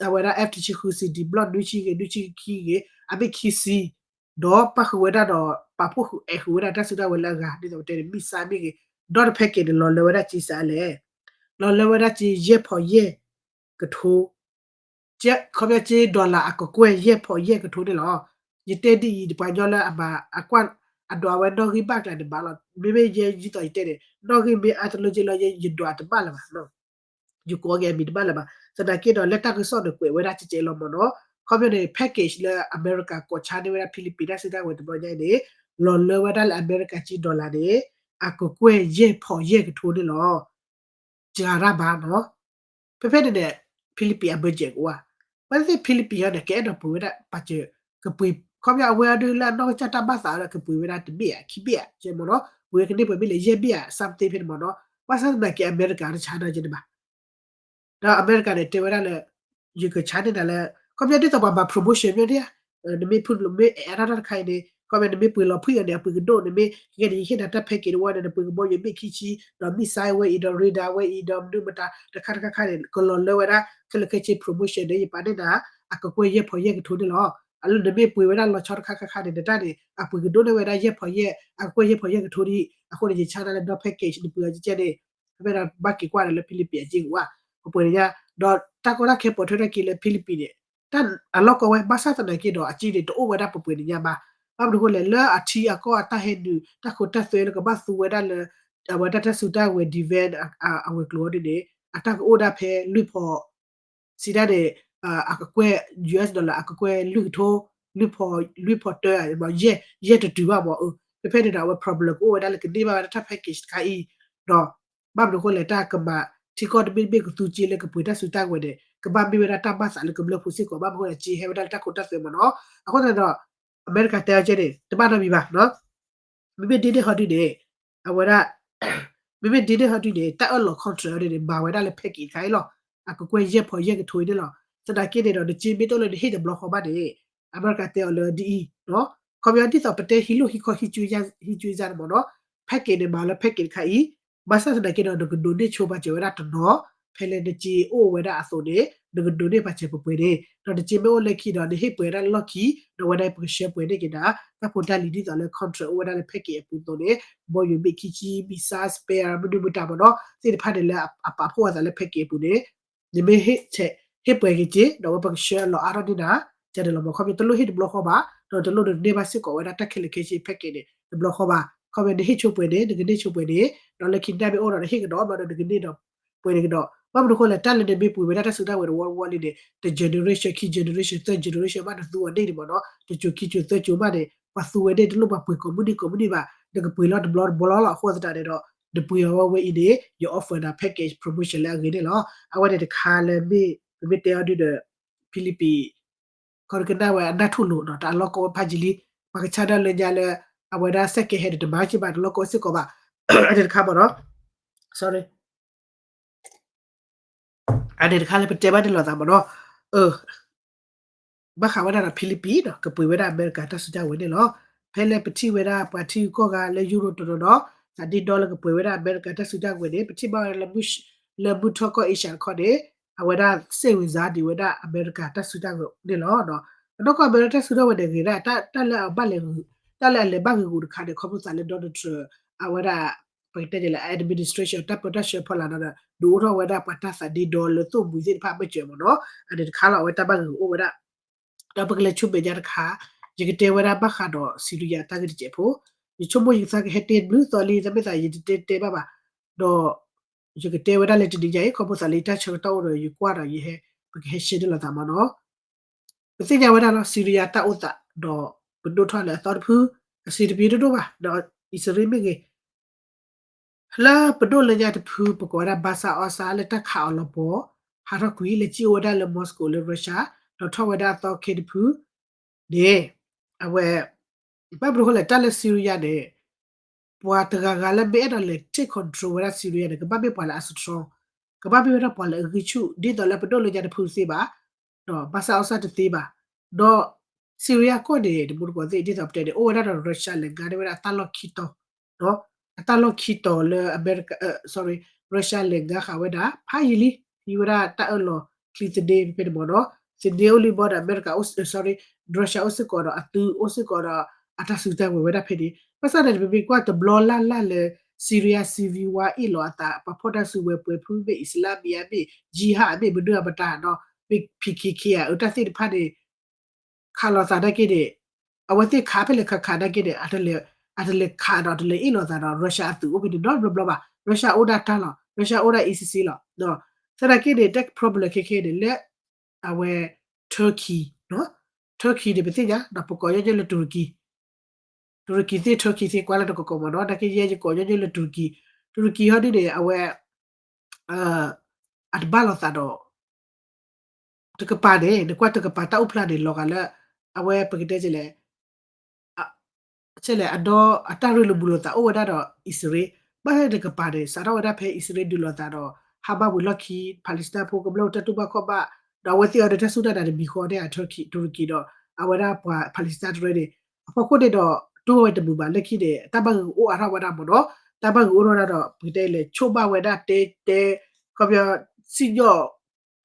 အဝဲဒၣ် F တဆံဃု C D block နွံဆံဂ့ၤ နွံဆံခံဂ့ၤ အဘ့ၣ်ခံဆံ ဒီးပၣ်ဃုာ်ဝဲဒၣ်ဒီး ပာ်ဖှိၣ်ဃုာ်အဲၣ်ဃုာ်ဝဲဒၣ်တၢ်စုတၢ်ဝဲၤလၢအဂၤ ဒ်သိးပတဲန့ၣ် မံၣ်စါမ့ၢ်ဂ့ၤ, ဒီးတ package န့ၣ် လီၤလၢဝဲဒၣ်က့စးလဲၣ်, လီၤလၢဝဲဒၣ်က့ယဲၢ်ဖီယဲၢ်ကထိ ခီပညီက့ dollar အကကွဲၢ်ယဲၢ်ဖီယဲၢ်ကထိန့ၣ်လီၤ. ယတဲဒ်အံၤ ပှၤကညီလၢအမၤအကွၢ် အဒွးဝဲနီၣ်ဂံၢ်ဘၣ်ကျါန့ၣ်ဘၣ်လီၤ. မ့မ့ၢ်ယဲဒ်သိးယတဲန့ၣ် နီၣ်ဂံၢ်မ့ၢ်အါတလၢက့လီၤ ယဒွးတဘၣ်လၢၤဘၣ် ယကိးက့ၤအမံၤတဘၣ်လၢၤဘၣ်. သနာ်က့ဒီး လၢတၢ်ကစီၣ်န့ၣ် ကွဲးဝဲဒၣ်ကဲကဲလီၤမ့ၢ်နီၤ. ခီပညီန့ၣ် package လၢအမဲရကၤကိးဆါန့ၢ်ဝဲဒၣ် Philippines တၢ်စုတၢ်ဝဲၤတဘျီညါအံၤန့ၣ် လီၤလၢဝဲဒၣ်လၢအမဲရကၤက့ dollar န့ၣ် အကကွဲၢ်ယဲၢ်ဖီယဲၢ်ကထိန့ၣ်လီၤ. စှၤတၢ်ဘၣ်နီၤ. ဖဲဖဲန့ၣ်န့ၣ် Philippines အ budget ကအိၣ်ဧါ. ဘၣ်သ့ၣ်သ့ၣ် Philippines အံၤန့ၣ် ကအဲၣ်ဒိးပှ့ၤဝဲဒၣ်ပာ်စၢၤ ကပှ့ၤ ခီပညီအဝဲအဒုလၢအနီၢ်ကစၢ်တၢ်ဘၣ်သးလၢကပှ့ၤဝဲဒၣ်တဘ့ၣ်ဧါ ခံဘ့ၣ်ဧါ ကဲမ့ၢ်နီၤ. ပှ့ၤဝဲကန့ၢ်ပှဲၤမ့ၢ်လဲၣ် ယဲၢ်ဘ့ၣ်ဧါ something ဖဲန့ၣ်မ့ၢ်နီၤ. ဘၣ်ဆၣ်သနာ်က့ အမဲရကၤတဆါနီၤကဲန့ၣ်ဘၣ် ဒီးအမဲရကၤန့ၣ် တဲဝဲဒၣ်လၢ ယကဆါန့ၢ်နၤလၢ ခီပညီဒ်သိးပှၤမၤ promotion မ့ၢ်ဒ်ဧါ, နမ့ၢ်ဖု မ့ၢ်အဲၣ်အါထီၣ်တၢ်တခါအံၤန့ၣ် ခီပညီနမ့ၢ်ပှ့ၤလီၤဖှံၣ်အီၤန့ၣ် အပှ့ၤကဒိၣ် နမ့ၢ်ကဲန့ၣ် ယဟ့ၣ်နၤတၢ် package တဝီန့ၣ် နပှ့ၤကဘီယူၤဘ့ၣ်ခံဆံ ဒီး missile ဝဲအံၤ ဒီး radar ဝဲအံၤ ဒီးမနုၤမတၤ တခါတခါခါန့ၣ် ကလီၤလၢဝဲဒၣ် ခဲလၢာ်ခဲဆ့ promotion န့ၣ် ယပာ်န့ၢ်နၤ အကကွဲၢ်ယဲၢ်ဖီယဲၢ်ကထိန့ၣ်လီၤ. အလၢနမ့ၢ်ပှ့ၤဝဲဒၣ်လီၤဆီတခါခါခါန့ၣ် နတၢ်န့ၣ် အပှ့ၤကဒိၣ်န့ၢ်ဝဲဒၣ်ယဲၢ်ဖီယဲၢ် အကကွဲၢ်ယဲၢ်ဖီယဲၢ်ကထိဒ်အံၤ အဃိန့ၣ် ယဆါနၤလၢဒီ package နပှ့ၤအီၤကဲန့ၣ် ဖဲဒီးဘၣ်က့ၤကွၢ်ဒီးလၢ Philippines အက့ကဝၢ် ပှဲၤပှဲၤန့ၣ်ညါ ဒီးတၢ်ကီတၢ်ခဲပိာ်ထွဲထီၣ်က့ၤလၢ Philippines န့ၣ် တၢ်အလီၢ်ကီဝဲ ဘၣ်ဆၣ်သနာ်က့ဒီး အက့န့ၣ် တအိၣ်ဝဲဒၣ်ပှဲၤပှဲၤန့ၣ်ညါဘၣ်. ဘၣ်မနုၤအဃိလဲၣ် လၢအထံအကီၢ်အတၢ်ဟဲနုာ် တၢ်ခိတၢ်သွဲလၢကဘၣ်သူဝဲဒၣ်လၢ အဝဲဒၣ်တၢ်စုတၢ်ဝဲၤ defense အဝဲၤကျိၤအီၤဒ်န့ၣ် အတၢ်ကအိၣ်ဒၣ်ဖဲလွံၢ်ဖီ စံးဒၣ်န့ၣ် အကကွဲၢ် US dollar အကကွဲၢ်လွံၢ်ကထိ လွံၢ်ဖီ လွံၢ်ဖီတၢ ယဲၢ် ယဲၢ်တတုၤဘၣ်မ့ၢ် ဖဲဖဲန့ၣ်ဒီး အဝဲ problem ကအိၣ်ဝဲဒၣ်လၢကန့ၢ်ဘၣ်ဝဲဒၣ်တၢ် package တခါအံၤ ဒီး ဘၣ်မနုၤအဃိလဲၣ် တၢ်ကမၤထံကီၢ်တဘ့ၣ်တဘ့ၣ်ကသူက့လၢကပှ့ၤတၢ်စုတၢ်ဝဲၤန့ၣ် ကဘၣ်မ့ၢ်ဝဲဒၣ်တၢ်ဘၣ်သးလၢကမျၢၢ်ဖိစ့ၢ်ကီး ဘၣ်မနုၤအဃိလဲၣ် က့ဟဲဝဲဒၣ်လၢတၢ်ခိတၢ်သွဲမ့ၢ်နီၤ. အဃိသတးဒီး အမဲရကၤတဲအီၤကဲန့ၣ် တဘၣ်နီတမံၤဘၣ် မ့မ့ၢ်ဒ်န့ၣ်ဟီဒုန့ၣ် အဝဲဒၣ် မ့မ့ၢ်ဒ်န့ၣ်ဟီဒုန့ၣ် တၢ်အၢၣ်လီၤ contract အီၤဒုန့ၣ် မၤဝဲဒၣ်လၢ package တခါအံၤလီၤ. အကကွဲၢ်ယဲၢ်ဖီယဲၢ်ကထိအံၤန့ၣ်လီၤ. သနာ်က့န့ၣ်ဒီး နက့မ့ၢ်တအိၣ်လၢနဟ့ၣ်တဘျီဃီဘၣ်န့ၣ် အမဲရကၤတဲအီၤလၢဒ်အံၤ ခီပညီဒ်သိးပတဲဟံးလိၢ်ဟံးခီဟံးကၠွ့န့ၣ်မ့ၢ်နီၤ package န့ၣ် မၤလၢ package တခါအံၤ ဘၣ်ဆၣ်သနာ်က့ဒီး နကဒိးန့ၢ်ဆိပာ်စၢၤဝဲဒၣ်တနီၤ ဖဲလၢနက့အိၣ်ဝဲဒၣ်အသိးန့ၣ် နကဒိးန့ၢ်ပာ်စၢၤပှဲၤပှဲၤန့ၣ် ဒီးနက့မ့ၢ်အိၣ်လၢခံဒီး နဟ့ၣ်ပှဲၤဝဲဒၣ်လီၢ်ခံ ဒီးဝဲဒၣ်ပကဆှၢပှဲၤန့ၢ်က့ၤနၤ တၢ်ဖိတၢ်လံၤဒ်သိးလၢ contract အိၣ်ဝဲဒၣ်လၢ package အပူၤအသိးန့ၣ် ဘီယူၤဘ့ၣ်ခံဆံ missile spare မနုၤမတၤမ့ၢ်နီၤ သ့ၣ်တဖၣ်န့ၣ်လၢအပာ်ဖှိၣ်အသးလၢ package အပူၤန့ၣ် နမ့ၢ်ဟ့ၣ်ပှဲၤက့ၤက့ၤ ဒီးဝဲပကဆှၢလီၤအါထီၣ်န့ၢ်နၤ ကဲန့ၣ်လီၤမ့ၢ် ခီပညီတလိၣ်ဟ့ၣ်တဘျီဃီဘၣ် ဒီးတလိၣ်ဒိးန့ၢ်ဘၣ်စ့ၢ်ကီးဝဲဒၣ်တၢ်ခဲလၢာ်ခဲဆ့ package န့ၣ် တဘျီဃီဘၣ် ခီပညီနဟ့ၣ်ဆိပှဲၤန့ၣ် နကန့ၢ်ဆိပှဲၤန့ၣ် ဒီးလၢခံတၢ်မ့ၢ်အိၣ်ဒီးနဟ့ၣ်ကဒီးဘျီဒီးနကန့ၢ်ဒီး ပှဲၤန့ၣ်ကဒီး ဘၣ်မနုၤအဃိလဲၣ် တၢ်လၢနမ့ၢ်ပှ့ၤဝဲဒၣ်တၢ်စုတၢ်ဝဲၤတဝီတဝီလံန့ၣ် တ generation ခံ generation သၢ generation ဘၣ်နသူအီၤန့ၣ်န့ၣ်မ့ၢ်နီၤ တစိၤခံစိၤသၢစိၤမးန့ၣ် ပှၤသူဝဲန့ၣ်တလိၣ်ပှၤပှ့ၤကိးမုၢ်နံၤကိးမုၢ်နံၤဘၣ် နကပှ့ၤလီၤတဘျီတဘျီလီၤ အဃိသတးန့ၣ်ဒီး နပှ့ၤအီၤဝဲဝဲအံၤန့ၣ် ယ offer နၤ package promotion လၢအဂ့ၤန့ၣ်လီၤ အဝဲန့ၣ်တခါလၢမ့ၢ် ပမ့ၢ်တဲအီၤဒုဒီး Philippines ခီကနၣ်ဝဲအနၢ်ထူၣ်လိာ်ဒီး တၢ်အလီၢ်ကီဝဲဖးယံာ်လံ ပှၤကဆါဒၣ်လၢညါလၢ အဝဲဒၣ် second hand တမၤက့ၤဘၣ် တလီၢ်ကီဝဲစ့ၢ်ကီးဘၣ် အန့ၣ်တခါမ့ၢ်နီၤ sorry အန့ၣ်တခါလၢပတဲဘၣ်န့ၣ်လိာ်သးမ့ၢ်နီၤ ဘၣ်ဃးဝဲဒၣ်ဒီး Philippines ဒီး ကပှ့ၤဝဲဒၣ်အမဲရကၤတၢ်စုတၢ်ဝဲၤန့ၣ်လီၤ. ဖဲလၢပထံၣ်ဝဲဒၣ်ပှၤထံဂုၤကီၢ်ဂၤလၢယူရိၤတနီၤနီၤ သးဒ့ဒီလၢကပှ့ၤဝဲဒၣ်အမဲရကၤတၢ်စုတၢ်ဝဲၤန့ၣ် ပထံၣ်ဘၣ်ဝဲဒၣ်လၢ လၢမုၢ်ထီၣ်ကီၢ်အ့ရှၢၣ်တခီန့ၣ် အဝဲဒၣ် စိတ်ဝင်စား ဒံးဝဲဒၣ်အမဲရကၤတၢ်စုတၢ်ဝဲၤန့ၣ်လီၤ. အနီၢ်ကီၢ်အမဲရကၤတၢ်စုတၢ်ဝဲၤန့ၣ် ဂ့ၤဒၣ် တၢ်လၢအဘၣ်လဲၤ တၢ်လၢအလဲၤဘၣ်ဂ့ၤဂူာ်တခါန့ၣ် ခီဖျိသးလၢ Donald Trump အဝဲဒၣ် ပကတဲဒ်လဲၣ် administration တၢ်ပၢတၢ်ဆှၢဖီလာ်ဒီး ဒုးအိၣ်ထီၣ်ဝဲဒၣ်ပှၤတၢ်သးဒ့ဒီလၢသိၣ်မှံၤသ့ၣ်တဖၣ်အဘၢၣ်စၢၤမ့ၢ်နီၤ အန့ၣ်တခါလီၤ အဝဲတၢ်ဘၣ်ဂ့ၤဂူာ်အိၣ်ဝဲဒၣ် ဒီးပကလဲၤဆူမဲာ်ညါတခါ ယကတဲဝဲဒၣ်ဘၣ်ဃးဒီး Syria တၢ်ဂ့ၢ်တစဲးဖိ ယဆိကမိၣ်ယကသးကဟဲတဲဘျုးသီလံ တၢ်မ့ၢ်သးယတတဲတဲဘၣ်ဘၣ် ဒီး ယကတဲဝဲဒၣ်လၢတနံၤညါအံၤ ခီဖျိသးလၢယတၢ်ဆၢကတီၢ်အိၣ်ဒီးယကွၢ်ဒီးယဟဲ ပကဟဲရှဲဒၣ်လိာ်သးမ့ၢ်နီၤ ပသ့ၣ်ညါဝဲဒၣ်လီၤ Syria တၢ်အိၣ်သး ဒီးပဒိၣ်ထီၣ်လၢအသီတဖု အဆင်တပြေတဒိၣ်ဘၣ် ဒီးအံၣ်စရ့လးမ့ၢ်ဂ့ၤ လၢပဒိၣ်လၢညါတဖု ပကိးဝဲဒၣ် Bassar Assad လၢတၢ်ခးအီၤလီၤပှီၢ် ဟးထီၣ်ကွံာ် လဲၤစံၣ်အိၣ်ဝဲဒၣ်လၢ Moscow လၢ Russia ဒီးထီၣ်ဝဲဒၣ်အသီခဲတဖုန့ၣ် အဝဲ ဘၣ်မနုၤအဃိလဲၣ် တၢ်လၢ Syria န့ၣ် ပှၤတဂၤဂၤလၢမ့ၢ်အဲၣ်ဒိးလဲၤ take control ဝဲဒၣ် Syria န့ၣ် ကဘၣ်မ့ၢ်ပှၤလၢအ strong ကဘၣ်မ့ၢ်ဝဲဒၣ်ပှၤလၢအဂံၢ်ဆူၣ် ဒ်သိးလၢပဒိၣ်လၢညါတဖုတသ့ဘၣ် ဒီး Bassar Assad တသ့ဘၣ် ဒီး Syria ကီၢ်န့ၣ် တမူတကိးသ့ၣ် ဒ်သိးပတဲန့ၣ် အိၣ်ဝဲဒၣ်ဒီး Russia လဲၤငါန့ၢ်ဝဲဒၣ်အတၢ်လီၢ်ခံတီၤ အတၢ်လီၢ်ခံတီၤလၢအမဲရကၤ sorry Russia လဲၤငါဃာ်ဝဲဒၣ် ဖးယံာ်လံ ဟံးဝဲဒၣ်တၢ်အၢၣ်လီၤချံသန့ဖဲန့ၣ်မ့ၢ်နီၤ တနံၤအိၣ်လံဘီဒီး အမဲရကၤအိၣ် sorry, Russia အိၣ်စ့ၢ်ကီးဒီးအသုးအိၣ်စ့ၢ်ကီးဒီး အတၢ်စုတၢ်ဝဲၤဝဲဒၣ်ဖဲန့ၣ် ဘၣ်ဆၣ်န့ၣ် ပမ့ၢ်ကွၢ်တဘျီလၢ်လၢ်လၢ Syria civil war အ့ၣ်လိာ်အသး ပှၤဖီၣ်တၢ်စုဝဲၤပှဲၤဖုမ့ၢ် Islamist မ့ၢ် Jihad မ့ၢ် မနုၤအမတၤဒီး မ့ၢ် P K K အတၢ်သ့ၣ်တဖၣ်န့ၣ် ခးလိာ်သးနာ်က့န့ၣ် အဝဲသ့ၣ်ခးဖဲလဲၣ်ခးခးနာ်က့န့ၣ် အတလဲၤခးဒီးတလဲၤအ့ၣ်လိာ်သးဒီး Russia အသုးအိၣ်ဖဲန့ၣ်နီတဘျီဘျီဘၣ်. Russia အိၣ်ဒၣ်တၢ်လီၤ. Russia အိၣ်ဒၣ် ISIS လီၤ. သနာ်က့န့ၣ် တၢ် problem ခဲခဲန့ၣ် လၢ အဝဲ Turkey, Turkey န့ၣ် ပသ့ၣ်ညါ ဒီးပကိးညီညီလၢ Turkey, Turkey သ့ၣ် Turkey သ့ၣ် ကွၢ်လၢတကီၢ်ကီၢ်မ့ၢ်နီၤ နာ်က့ယဲယကိးညီညီလၢ Turkey, Turkey ဟီဒ်န့ၣ် အဝဲ အတဘၣ်လိာ်သးဒီး တကပၤန့ၣ် နကွၢ်တကပၤတၢ်အိၣ်ဖျါန့ၣ် လီၤဂာ်လၢ အဝဲပကတဲလဲၣ် လဲၣ် အဒီ အတၢ်ရ့လိာ်မုာ်လိာ်သးအိၣ်ဝဲဒၣ်ဒီး အံၣ်စရ့လး, ဘၣ်ဆၣ်တကပၤန့ၣ် စးထီၣ်ဝဲဒၣ်ဖဲအံၣ်စရ့လးဒုးလိာ်သးဒီး ဟါမးဝံၤလီၢ်ခံ Palestine ဖိကမျၢၢ်တၢ်တူၢ်ဘၣ်ခီၣ်ဘၣ်, ဒီးအဝဲသ့ၣ်အီၤဒီးတၢ်စူၢ်တၢ်နာ်တမံၤဃီန့ၣ် Turkey, Turkey ဒီး အဝဲဒၣ်ပှၤ Palestine တရၢန့ၣ် အဖီခိၣ်န့ၣ်ဒီး တူၢ်ဝဲတမုာ်ဘၣ်လၢခံန့ၣ် တၢ်ဘၣ်ဂုာ်အိၣ်အါထီၣ်ဝဲဒၣ်မ့ၢ်နီၤ, တၢ်ဘၣ်ဂုာ်အိၣ်ထီၣ်ဝဲဒၣ်ဒီး ပကတဲလဲၣ် ဆိၣ်ဘၣ်ဝဲဒၣ်တဲတဲ ခီပညီ စံၣ်ညီၣ်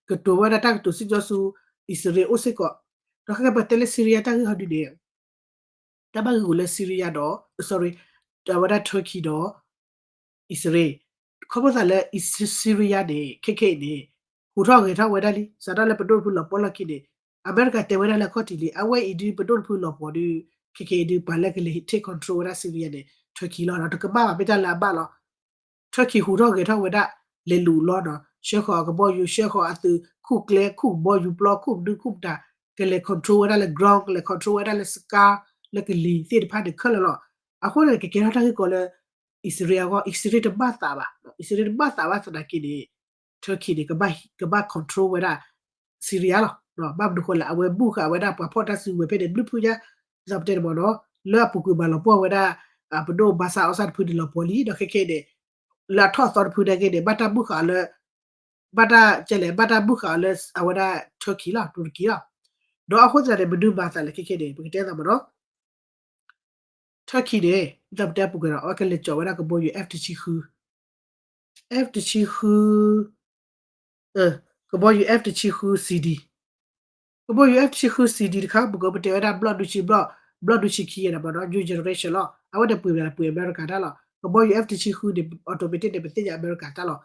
ကတိၤဝဲဒၣ်တၢ်ကတိၤစံၣ်ညီၣ်ဆူ အံၣ်စရ့လးအိၣ်စ့ၢ်ကီး, ဒီးခဲကဲပတဲလၢ Syria တၢ်ဂ့ၢ်ဟီဒုန့ၣ် တၢ်ဘၣ်ဂုာ်အိၣ်လၢ Syria ဒီး sorry အဝဲဒၣ် Turkey ဒီး အံၣ်စရ့လး, ခီဖျိသးလၢ Syria န့ၣ် ခဲခဲအံၤန့ၣ် ဟူးထီၣ်ဂဲၤထီၣ်ဝဲဒၣ်လံ, စးထီၣ်လၢပဒိၣ်တဖုလီၤပှီၢ်လီၢ်ခံန့ၣ် အမဲရကၤတဲဝဲဒၣ်လၢအခီၣ်ထံးလံ, အဝဲအံၤဒုးပဒိၣ်တဖုလီၤပှီၢ်ဒုး ခဲခဲအံၤဒုး ပှၤလၢကလဲၤ take control ဝဲဒၣ် Syria န့ၣ် Turkey လီၤ, ဒီးတကမၣ်ဘၣ်မ့ၢ်တၢ်လၢအဘၣ်လီၤ Turkey ဟူးထီၣ်ဂဲၤထီၣ်ဝဲဒၣ် လဲၤလူၤလီၤနီၤ, ဆှၢဃီၤအကဘီယူၤ ဆှၢဃီၤအသုး ခူၣ်ကျဲ ခူၣ်ကဘီယူၤပျီ ခူၣ်မနုၤခူၣ်မတၤ, ကလဲၤ control ဝဲဒၣ်လၢ ground ကလဲၤ control ဝဲဒၣ်လၢ sky လၢကလံၤသ့ၣ်တဖၣ်န့ၣ်ခဲလၢာ်လီၤ. အဃိန့ၣ် ကကဲထီၣ်တၢ်ဂ့ၢ်ကီလၢ အံၣ်စရ့လးအဂီၢ်, အံၣ်စရ့လးတဘၣ်သးဘၣ်, အံၣ်စရ့လးတဘၣ်သးဘၣ်သနာ်က့န့ၣ် Turkey န့ၣ် ကဘၣ် control ဝဲဒၣ် Syria လီၤ. ဘၣ်မနုၤဃိလဲၣ် အဝဲဘူၣ်ဃာ်ဝဲဒၣ်ပှၤဖီၣ်တၢ်စုဝဲၤဖဲန့ၣ် ဘျုးဖုညါ ဒ်သိးပတဲန့ၣ်မ့ၢ်နီၤ, လၢအပူၤကွံာ်မၤလီၤပှီၢ်ဝဲဒၣ် ပဒိၣ်ဘၣ်ဆၣ်အီၣ်ဆၣ်တဖုန့ၣ်လီၤပှီၢ်လံ, ဒီးခဲခဲအံၤန့ၣ် လၢအထီၣ်အသီတဖုနာ်က့န့ၣ် ဘၣ်တၢ်ဘူၣ်ဃာ်အီၤလၢ ဘၣ်တၢ်ကဲလဲၣ် ဘၣ်တၢ်ဘူၣ်ဃာ်အီၤလၢအဝဲဒၣ် Turkey လီၤ, တူၤရကံလီၤ. ဒီးအဃိသတးန့ၣ် မနုၤမၤသးလဲၣ်ခဲခဲန့ၣ် ပကတဲသးမ့ၢ်နီၤ Turkey န့ၣ် ဒ်သိးပတဲအပူၤကွံာ်ဒီး အဝဲကလဲၤကၠီၤဝဲဒၣ်ကဘီယူၤ F တဆံဃု, F တဆံဃု ကဘီယူၤ F တဆံဃု C D, ကဘီယူၤ F တဆံဃု C D တခါ ပကပတဲဝဲဒၣ် ဘျီၣ်ဒူဆံဘျီၣ်, ဘျီၣ်ဒူဆံခံန့ၣ်မ့ၢ်နီၤ new generation လီၤ. အဝဲန့ၣ်ပှ့ၤမ့ၢ်ပှ့ၤအမဲရကၤတၢ်လီၤ. ကဘီယူၤ F တဆံဃုန့ၣ် automatic န့ၣ် ပသ့ၣ်ညါအမဲရကၤတၢ်လီၤ.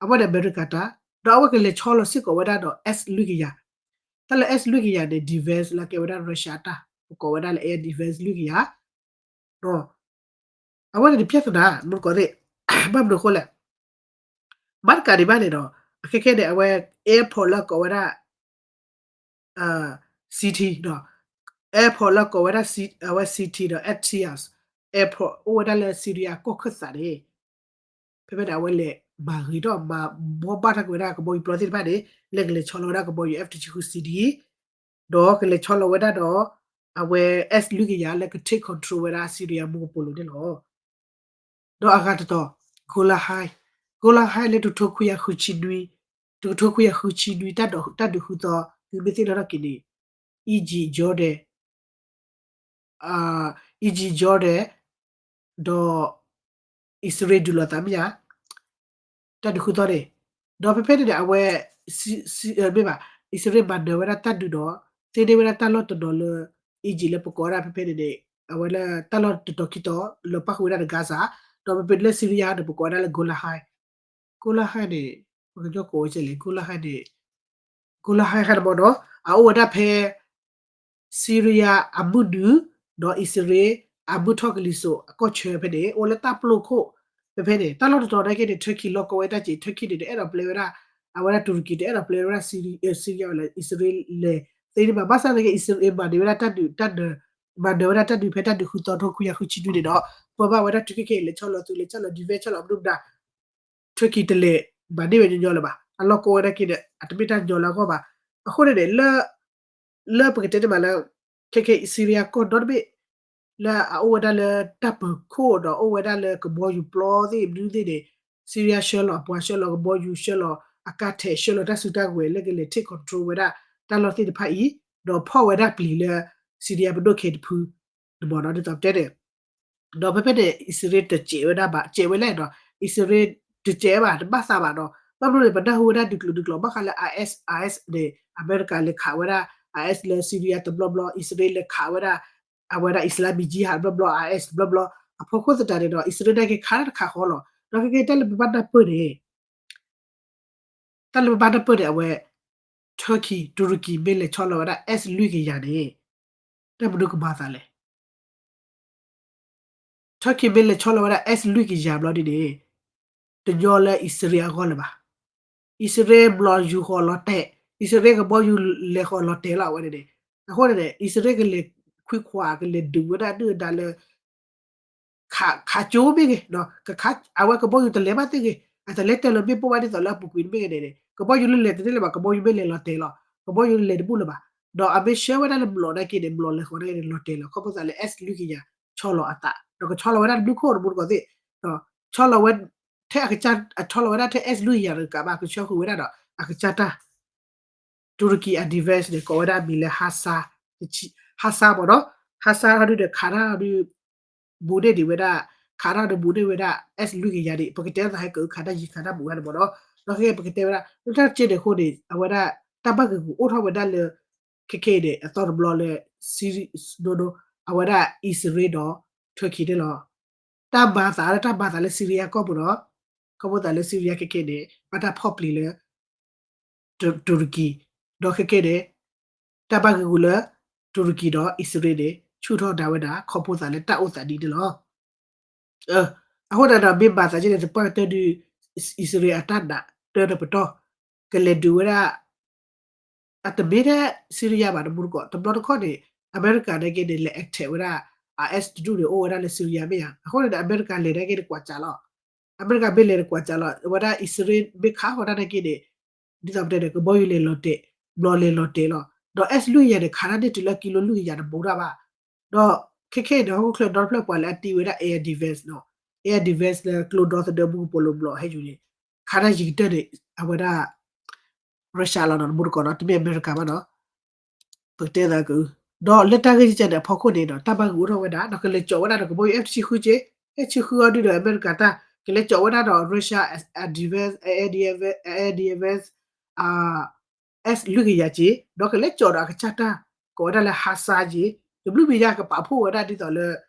အဝဲန့ၣ်အမဲရကၤတၢ်, ဒီးအဝဲကလဲၤဆီလီၤစ့ၢ်ကီးဝဲဒၣ်ဒီး S လွံၢ်ကယၤ, တၢ်လၢ S လွံၢ်ကယၤန့ၣ် defense လၢကဲဝဲဒၣ် Russia အတၢ်, ပကိးဝဲဒၣ်လၢ air defense လွံၢ်ကယၤ အဝဲန့ၣ် ပြဿနာ မုၢ်ကီၢ်သ့ၣ် ဘၣ်မနုၤအဃိလဲၣ်, မၤတကးဒံးဘၣ်န့ၣ်ဒီး အခဲခဲန့ၣ် အဝဲ airport လၢကိးဝဲဒၣ် city ဒီး airport လၢကိးဝဲဒၣ် အဝဲ city ဒီး Athens airport အိၣ်ဝဲဒၣ်လၢ Syria ကီၢ်ခၢၣ်သးန့ၣ် ဖဲဖဲန့ၣ် အဝဲလဲၤမၤဂ့ၤထီၣ်မၤဘှီဘၣ်ထီၣ်က့ၤဝဲဒၣ်ကဘီယူၤပျီသ့ၣ်တဖၣ်န့ၣ် လၢကလဲၤဆီလီၤဝဲဒၣ်ကဘီယူၤ F တဆံဃု C D ဒီးကလဲၤဆီလီၤဝဲဒၣ်ဒီး အဝဲ S လွံၢ်ကယၤလၢက take control ဝဲဒၣ် Syria မူကပိာ်လိၤန့ၣ်လီၤ. ဒီးအဂၤတတီၤ Golan Heights, Golan Heights လၢတကထိခွံကယၤဃုဆံနွံ, တကထိခွံကယၤဃုဆံနွံ တၢ်ဒုးဃုသီ သုမ့ၢ်သ့ၣ်နီၣ်ထီၣ်က့ၤန့ၣ် Egypt, Jordan, Egypt, Jordan ဒီး အံၣ်စရ့လးဒုးလိာ်သးမ့ၢ်ဧါ, တၢ်ဒုးဃုသီန့ၣ်, ဒီးဖဲဖဲန့ၣ်န့ၣ် အဝဲ မ့ၢ်ဘၣ် အံၣ်စရ့လးမၤနၢၤဝဲဒၣ်တၢ်ဒုးဒီး သ့န့ၢ်ဝဲဒၣ်တၢ်လီၢ်တနီၤလၢ Egypt လၢပကိးဝဲဒၣ်ဖဲဖဲန့ၣ်န့ၣ် အဝဲလၢတၢ်လီၢ်တတီၤခံတီၤ လၢပၣ်ဃုာ်ဝဲဒၣ်ဒီး Gaza, ဒီးဖဲဖဲလၢ Syria န့ၣ် ပကိးဝဲဒၣ်လၢ Golan Heights, Golan Heights န့ၣ် ပကညီကိးဝဲကဲလဲၣ် Golan Heights န့ၣ် Golan Heights ခါန့ၣ်မ့ၢ်နီၤ အအိၣ်ဝဲဒၣ်ဖဲ Syria အမုၢ်နုာ် ဒီးအံၣ်စရ့လး အမုၢ်ထီၣ်ကလံၤစိးအကီၢ်ဆၢဖဲန့ၣ် အိၣ်လၢတၢ်ပျိခိၣ် ဖဲဖဲန့ၣ် တၢ်လီၢ်တတီၤနာ်က့န့ၣ် Turkey လီၢ်ကီဝဲတၢ်က့ၤ Turkey န့ၣ် တအဲၣ်ဒိးပျဲဝဲဒၣ် အဝဲဒၣ်တူၤရကံ တအဲၣ်ဒိးပျဲဝဲဒၣ် Syria ဝဲလၢ အံၣ်စရ့လး သ့န့ၢ်ဘၣ် ဘၣ်ဆၣ်နာ်က့ အံၣ်စရ့လးမၤန့ၢ်ဝဲဒၣ်တၢ်ဒုး တၢ်နၢၤ မၤနၢၤဝဲဒၣ်တၢ်ဒုးဖဲတၢ်ဒုးဃုသီ တကထိခွံကယၤဃုဆံနွံန့ၣ်ဒီး ပၢဘၣ်ဝဲဒၣ် Turkey ခဲခဲအံၤ လဲၤဆီလီၤသုး လဲၤဆီလီၤ defense ဆီလီၤမနုၤမတၤ Turkey တလဲၤမၤန့ၢ်ဝဲညီညီလၢၤဘၣ် အလီၢ်ကီဝဲဒၣ်က့ၤန့ၣ် အတမ့ၢ်တၢ်ညီလၢအဂီၢ်ဘၣ်. အဃိန့ၣ်န့ၣ် လၢ လၢပကတဲန့ၣ်မးလၢ ခဲခဲအံၤ Syria ကီၢ်ဒီတဘ့ၣ် လၢအအိၣ်ဝဲဒၣ်လၢတၢ်ပၢၤခိၣ်ဒီးအိၣ်ဝဲဒၣ်လၢကဘီယူၤပျီသ့ၣ်မနုၤသ့ၣ်န့ၣ် Syria ဆှၢလီၤအပှၤ ဆှၢလီၤကဘီယူၤ ဆှၢလီၤအကါထဲး ဆှၢလီၤတၢ်စုတၢ်ဝဲၤလၢကလဲၤ take control ဝဲဒၣ်တၢ်လီၢ်သ့ၣ်တဖၣ်အံၤ ဒီးဖီၣ်ဝဲဒၣ်ပျံၤလၢ Syria ပဒိၣ်ခဲတဖု န့ၣ်မ့ၢ်နီၤ ဒ်သိးပတဲန့ၣ် ဒီးဖဲဖဲန့ၣ် အံၣ်စရ့လးတစဲးဝဲဒၣ်ဘၣ် စဲးဝဲလဲၣ်ဒီး အံၣ်စရ့လးတစဲးဘၣ် တဘၣ်သးဘၣ်ဒီး ဘၣ်မနုၤလဲၣ် ပနၢ်ဟူဝဲဒၣ်ဒုးကျိၤဒုးကျိၤ ဘၣ်ဃးလၢ IS IS န့ၣ် အမဲရကၤလဲၤခးဝဲဒၣ် IS လၢ Syria တဘျီဘျီ အံၣ်စရ့လးလဲၤခးဝဲဒၣ် အဝဲဒၣ် Islamic Jihad တဘျီဘျီ IS တဘျီဘျီ အဖီခိၣ်သတးန့ၣ်ဒီး အံၣ်စရ့လးနာ်က့ခးတၢ်တခးဃီလီၤ. ဒီးခဲကဲတၢ်လၢပဘၣ်နၢ်ပၢၢ်န့ၣ် တၢ်လၢပဘၣ်နၢ်ပၢၢ်န့ၣ် အဝဲ Turkey တူရကံမ့ၢ်လဲၤဆီလီၤဝဲဒၣ် S လွံၢ်ကယၤန့ၣ် တၢ်မနုၤကမၤသးလဲၣ်. Turkey မ့ၢ်လဲၤဆီလီၤဝဲဒၣ် S လွံၢ်ကယၤဘျီဒ်န့ၣ် တညီလၢအံၣ်စရ့လးအဂီၢ်လၢၤဘၣ်. အံၣ်စရ့လးဘျီယူၤဃီၤလီၤတဲာ်, အံၣ်စရ့လးကဘီယူၤလဲၤဃီၤလီၤတဲာ်လီၤ အဝဲန့ၣ်န့ၣ်. အဃိန့ၣ်န့ၣ် အံၣ်စရ့လးကလဲၤခွံခွါ ကလဲၤဒုးဝဲဒၣ်ဒုၣ်ဒါလၢ ခးကၠိမ့ၢ်ဂ့ၤ, အဝဲကဘီယူၤတလဲၤဘၣ်သ့ၣ်ဂ့ၤ, အတလဲၤတဲာ်လၢမ့ၣ်ပိၢ်ဘၣ်ဒ်သိးလၢအပူၤကွံာ်တမ့ၢ်ဂ့ၤန့ၣ်န့ၣ် ကဘီယူၤလၢလဲၤတန့ၢ်လၢၤဘၣ်, ကဘီယူၤမ့ၢ်လဲၤလီၤတဲာ်လီၤ, ကဘီယူၤလဲၤတဘူၣ်လၢၤဘၣ်. ဒီးအမ့ၢ်ဆှၢဝဲဒၣ်လၢဘျီနာ်က့န့ၣ် ဘျီလဲၤဃီၤနာ်က့န့ၣ် လီၤတဲာ်လီၤ ခီဖျိသးလၢ S လွံၢ်ကယၤ ဆီလီၤအသး, ဒီးကဆီလီၤဝဲဒၣ်တဘျုးခိၣ်တမူတကိးသ့ၣ်, ဒီးဆီလီၤဝဲ ထဲအကစၢ် အဆီလီၤဝဲဒၣ်ထဲ S လွံၢ်ကယၤတကးဘၣ် ကဆှၢဃုာ်ဝဲဒၣ်ဒီး အကစၢ်တၢ် တူရကံအ defense န့ၣ် ကိးဝဲဒၣ်အမံၤလၢ Hawser, Hawser မ့ၢ်နီၤ, Hawser ဟီဒုဒီး ခးတၢ်ဟီဒု ဘူးန့ၢ်ဒံးဝဲဒၣ်, ခးတၢ်ဟီဒုဘူးန့ၢ်ဝဲဒၣ် S လွံၢ်ကယၤန့ၣ် ပကတဲသးဟဲကၢခးတၢ်ယံၤခးတၢ်ဘူးဂၤန့ၣ်မ့ၢ်နီၤ. ဒီးခဲကဲပကတဲဝဲဒၣ် လၢတၢ်တကဲန့ၣ်အဃိန့ၣ် အဝဲဒၣ် တၢ်ဘၣ်ဂ့ၤဂူာ်အိၣ်ထီၣ်ဝဲဒၣ်လၢ ခဲကဲအံၤန့ၣ် အသီတဘျီလၢ Syria ဒိဒိ အဝဲဒၣ်အံၣ်စရ့လးဒီး Turkey န့ၣ်လီၤ. တၢ်မၤသးလၢတၢ်မၤသးလၢ Syria ကီၢ်ပူၤနီၤ, ခီဖျိသးလၢ Syria ခဲကဲန့ၣ် ဘၣ်တၢ်ဖီၣ်ပျံၤလၢ တူရကံ, ဒီးခဲကဲန့ၣ် တၢ်ဘၣ်ဂ့ၤဂူာ်လၢ တူရကံဒီးအံၣ်စရ့လးန့ၣ် ဆူၣ်ထီၣ်ဒၣ်ဝဲဒၣ် ခီဖျိသးလၢတၢ်အိၣ်သးဒ်န့ၣ်လီၤ. အဃိန့ၣ်ဒီး မ့ၢ်မၤသးဒ်န့ၣ် သပှၢ်ကတၢၢ်ဒု အံၣ်စရ့လးအတၢ်နာ်တၢ်တပတီၢ် ကလဲၤဒုးဝဲဒၣ် အတမ့ၢ်ထဲ Syria ဘၣ်တမူတကိး တဘျီတခီၣ်န့ၣ် အမဲရကၤနာ်က့န့ၣ် လဲၤ attack ဝဲဒၣ် IS တဒူၣ်န့ၣ် အိၣ်ဝဲဒၣ်လၢ Syria မ့ၢ်ဧါ. အဃိန့ၣ်ဒီး အမဲရကၤလဲၤနာ်က့န့ၣ် ကွၢ်စးလီၤ. အမဲရကၤမ့ၢ်လဲၤန့ၣ် ကွၢ်စးလီၤ. အဝဲဒၣ်အံၣ်စရ့လးမ့ၢ်ခးဃီၤတၢ်နာ်က့န့ၣ် ဒ်သိးပတဲန့ၣ် ကဘီယူၤလဲၤလီၤတဲာ်, ဘျီလဲၤလီၤတဲာ်လီၤ. ဒီး S လွံၢ်ကယၤန့ၣ် ခးတၢ်န့ၢ်တုၤလၢကံလိလွံၢ်ကယၤတဘူးတၢ်ဘၣ်. ဒီးခဲခဲအံၤန့ၣ် ဟီၣ်ခိၣ်ချၢဒီတဖျၢၣ်ပှၤလၢအတ့ဝဲဒၣ် air defense နီၤ, air defense လၢကျိဒီသဒၢမူကပိာ်လိၤဘျီဟဲယူၤန့ၣ် ခးတၢ်ယံၤကတၢၢ်န့ၣ် အဝဲဒၣ် Russia လီၤနီၤ တမူတကိးနီၤ တမ့ၢ်အမဲရကၤဘၣ်နီၤ ပကတဲသးက ဒီးလၢတၢ်ဂ့ၢ်ကဲန့ၣ် အဖီခိၣ်န့ၣ်ဒီး တၢ်ဘၣ်ဂ့ၤအိၣ်ထီၣ်ဝဲဒၣ် ဒီးကလဲၤကၠီာ်ဝဲဒၣ်ဒီးကဘီယူၤ F တဆံဃုက့, F တဆံဃုအီၤဒုဒီး အမဲရကၤတၢ် ကလဲၤကၠီာ်ဝဲဒၣ်ဒီး Russia air defense, air defense, air defense, S လွံၢ်ကယၤက့, ဒီးကလဲၤကၠီာ်ဒီးအကစၢ်တၢ် ကိးဝဲဒၣ်လၢ Hawser က့, တဘျုးမံၤညါကပာ်ဖှိၣ်ဝဲဒၣ်ဒ်သိးလၢ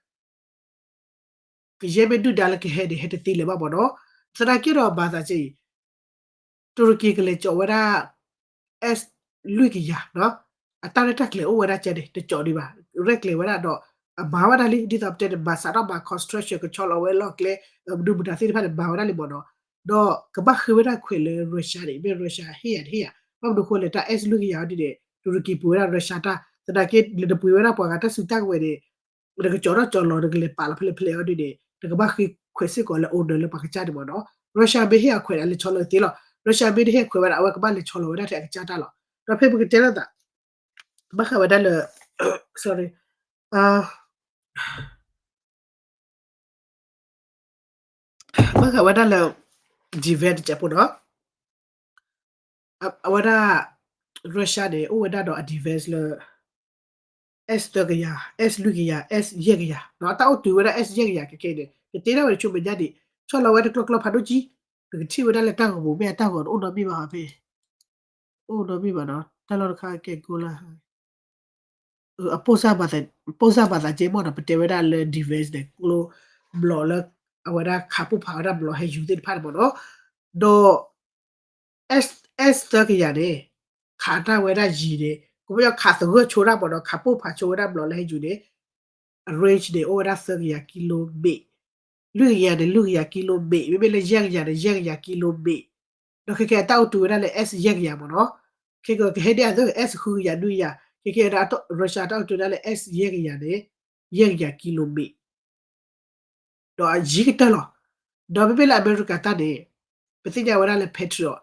ကယဲၢ်မ့ၢ်ဒုၣ်ဒါလၢကဟဲန့ၣ် ဟဲတသ့လၢၤဘၣ်မ့ၢ်နီၤ. သနာ်က့ဒီးမၤသးက့အံၤ တူရကံကလဲၤကၠီာ်ဝဲဒၣ် S လွံၢ်ကယၤနီၤ, အတၢ်ရဲၣ်တၢ်ကျဲၤအိၣ်ဝဲဒၣ်ကဲန့ၣ် တကၠီာ်ဒံးဘၣ်, ရဲၣ်ကျဲၤဝဲဒၣ်ဒီး အမၤဝဲဒၣ်လံ ဒ်သိးပတဲန့ၣ် မၤစးထီၣ်မၤ construction ကဆီလီၤဝဲလီၢ်ကျဲ မနုၤမတၤသ့ၣ်တဖၣ်န့ၣ် မၤဝဲဒၣ်လံမ့ၢ်နီၤ. ဒီးကဘၣ်ဃ့ဝဲဒၣ်ခွဲးလၢ Russia န့ၣ် မ့ၢ် Russia ဟ့ၣ်ယၤတဟ့ၣ်ယၤ, ဘၣ်မနုၤအဃိလဲၣ် တၢ် S လွံၢ်ကယၤအီၤဒ်န့ၣ် တူရကံပှ့ၤဝဲဒၣ် Russia တၢ်, သနာ်က့လၢနပှ့ၤဝဲဒၣ်ပှၤဂၤတၢ်စုတၢ်ကဝဲၤန့ၣ် နကကၠီာ်ထီၣ်ကၠီာ်လီၤ နကလဲၤပာ်လီၤဖဲလဲၣ်ဖဲလဲၣ်အီၤဒ်န့ၣ် နကဘၣ်ဃ့ခွဲးစ့ၢ်ကီးလၢ owner လၢပှၤကစၢ်န့ၣ်မ့ၢ်နီၤ. Russia မ့ၢ်ဟ့ၣ်အခွဲးန့ၣ် အလဲၤဆီလီၤသ့လီၤ, Russia မ့ၢ်တဟ့ၣ်အခွဲးဘၣ်ဒီး အဝဲကဘၣ်လဲၤဆီလီၤဝဲဒၣ်ထဲအကစၢ်တၢ်လီၤ. ဒီးဖဲပကတဲလိာ်သး ဘၣ်ဃးဝဲဒၣ်လၢ sorry ဘၣ်ဃးဝဲဒၣ်လၢ defense တစဲးဖိနီၤ, အဝဲဒၣ် Russia န့ၣ် အိၣ်ဝဲဒၣ်ဒီးအ defense လၢ S သၢကယၤ, S လွံၢ်ကယၤ, S ယဲၢ်ကယၤ, အတၢ်အိၣ်တုၤဝဲဒၣ် S ယဲၢ်ကယၤခဲခဲအံၤန့ၣ် ကတ့ထီၣ်ဝဲတဆိမဲာ်ညါဒံး, ဆီလီၤဝဲတကျီကျီဖးဒိၣ်ကံ, ပကထံၣ်ဝဲဒၣ်လၢတၢ်ဂီၤပူၤ မ့ၢ်အတၢ်ဂီၤအိၣ်နီတမံၤဘၣ်ဖဲ အိၣ်နီတမံၤဘၣ်နီၤ, တၢ်လီၢ်တခါကဲကိးလၢ အပိၢ်စၢ်မၤသးက့မ့ၢ်နီၤ, ပတဲဝဲဒၣ်လၢ defense န့ၣ် ကျိဘျီလၢ အဝဲဒၣ်ခးပိၢ်ဖးဝဲဒၣ်ဘျီဟဲယူၤသ့ၣ်တဖၣ်န့ၣ်မ့ၢ်နီၤ, ဒီး S, S သၢကယၤန့ၣ် ခးတၢ်ဝဲဒၣ်ယံၤန့ၣ် ကဘၣ်ယီၤခးသဂၢၢ်ဆိတၢ်မ့ၢ်နီၤ, ခးပိၢ်ဖးဆိဝဲဒၣ်ဘျီလၢဟဲယူၤန့ၣ် အ range န့ၣ် အိၣ်ဝဲဒၣ်သၢကယၤကံလိမ့ၣ်, လွံၢ်ကယၤန့ၣ် လွံၢ်ကယၤကံလိမ့ၣ်, မ့မ့ၢ်လၢယဲၢ်ကယၤန့ၣ် ယဲၢ်ကယၤကံလိမ့ၣ်, ဒီးခဲခဲအတၢ်အိၣ်တုၤဝဲဒၣ်လၢ S ယဲၢ်ကယၤမ့ၢ်နီၤ, ခဲကဟဲဒ်အသိး S ဃုကယၤနွံကယၤ, ခဲခဲအံၤ Russia တၢ်အိၣ်တုၤဝဲဒၣ်လၢ S ယဲၢ်ကယၤန့ၣ် ယဲၢ်ကယၤကံလိမ့ၣ် ဒီးအယံၤကတၢၢ်လီၤ. ဒီးမ့မ့ၢ်လၢအမဲရကၤတၢ်န့ၣ် ပသ့ၣ်ညါဝဲဒၣ်လၢ Patriot,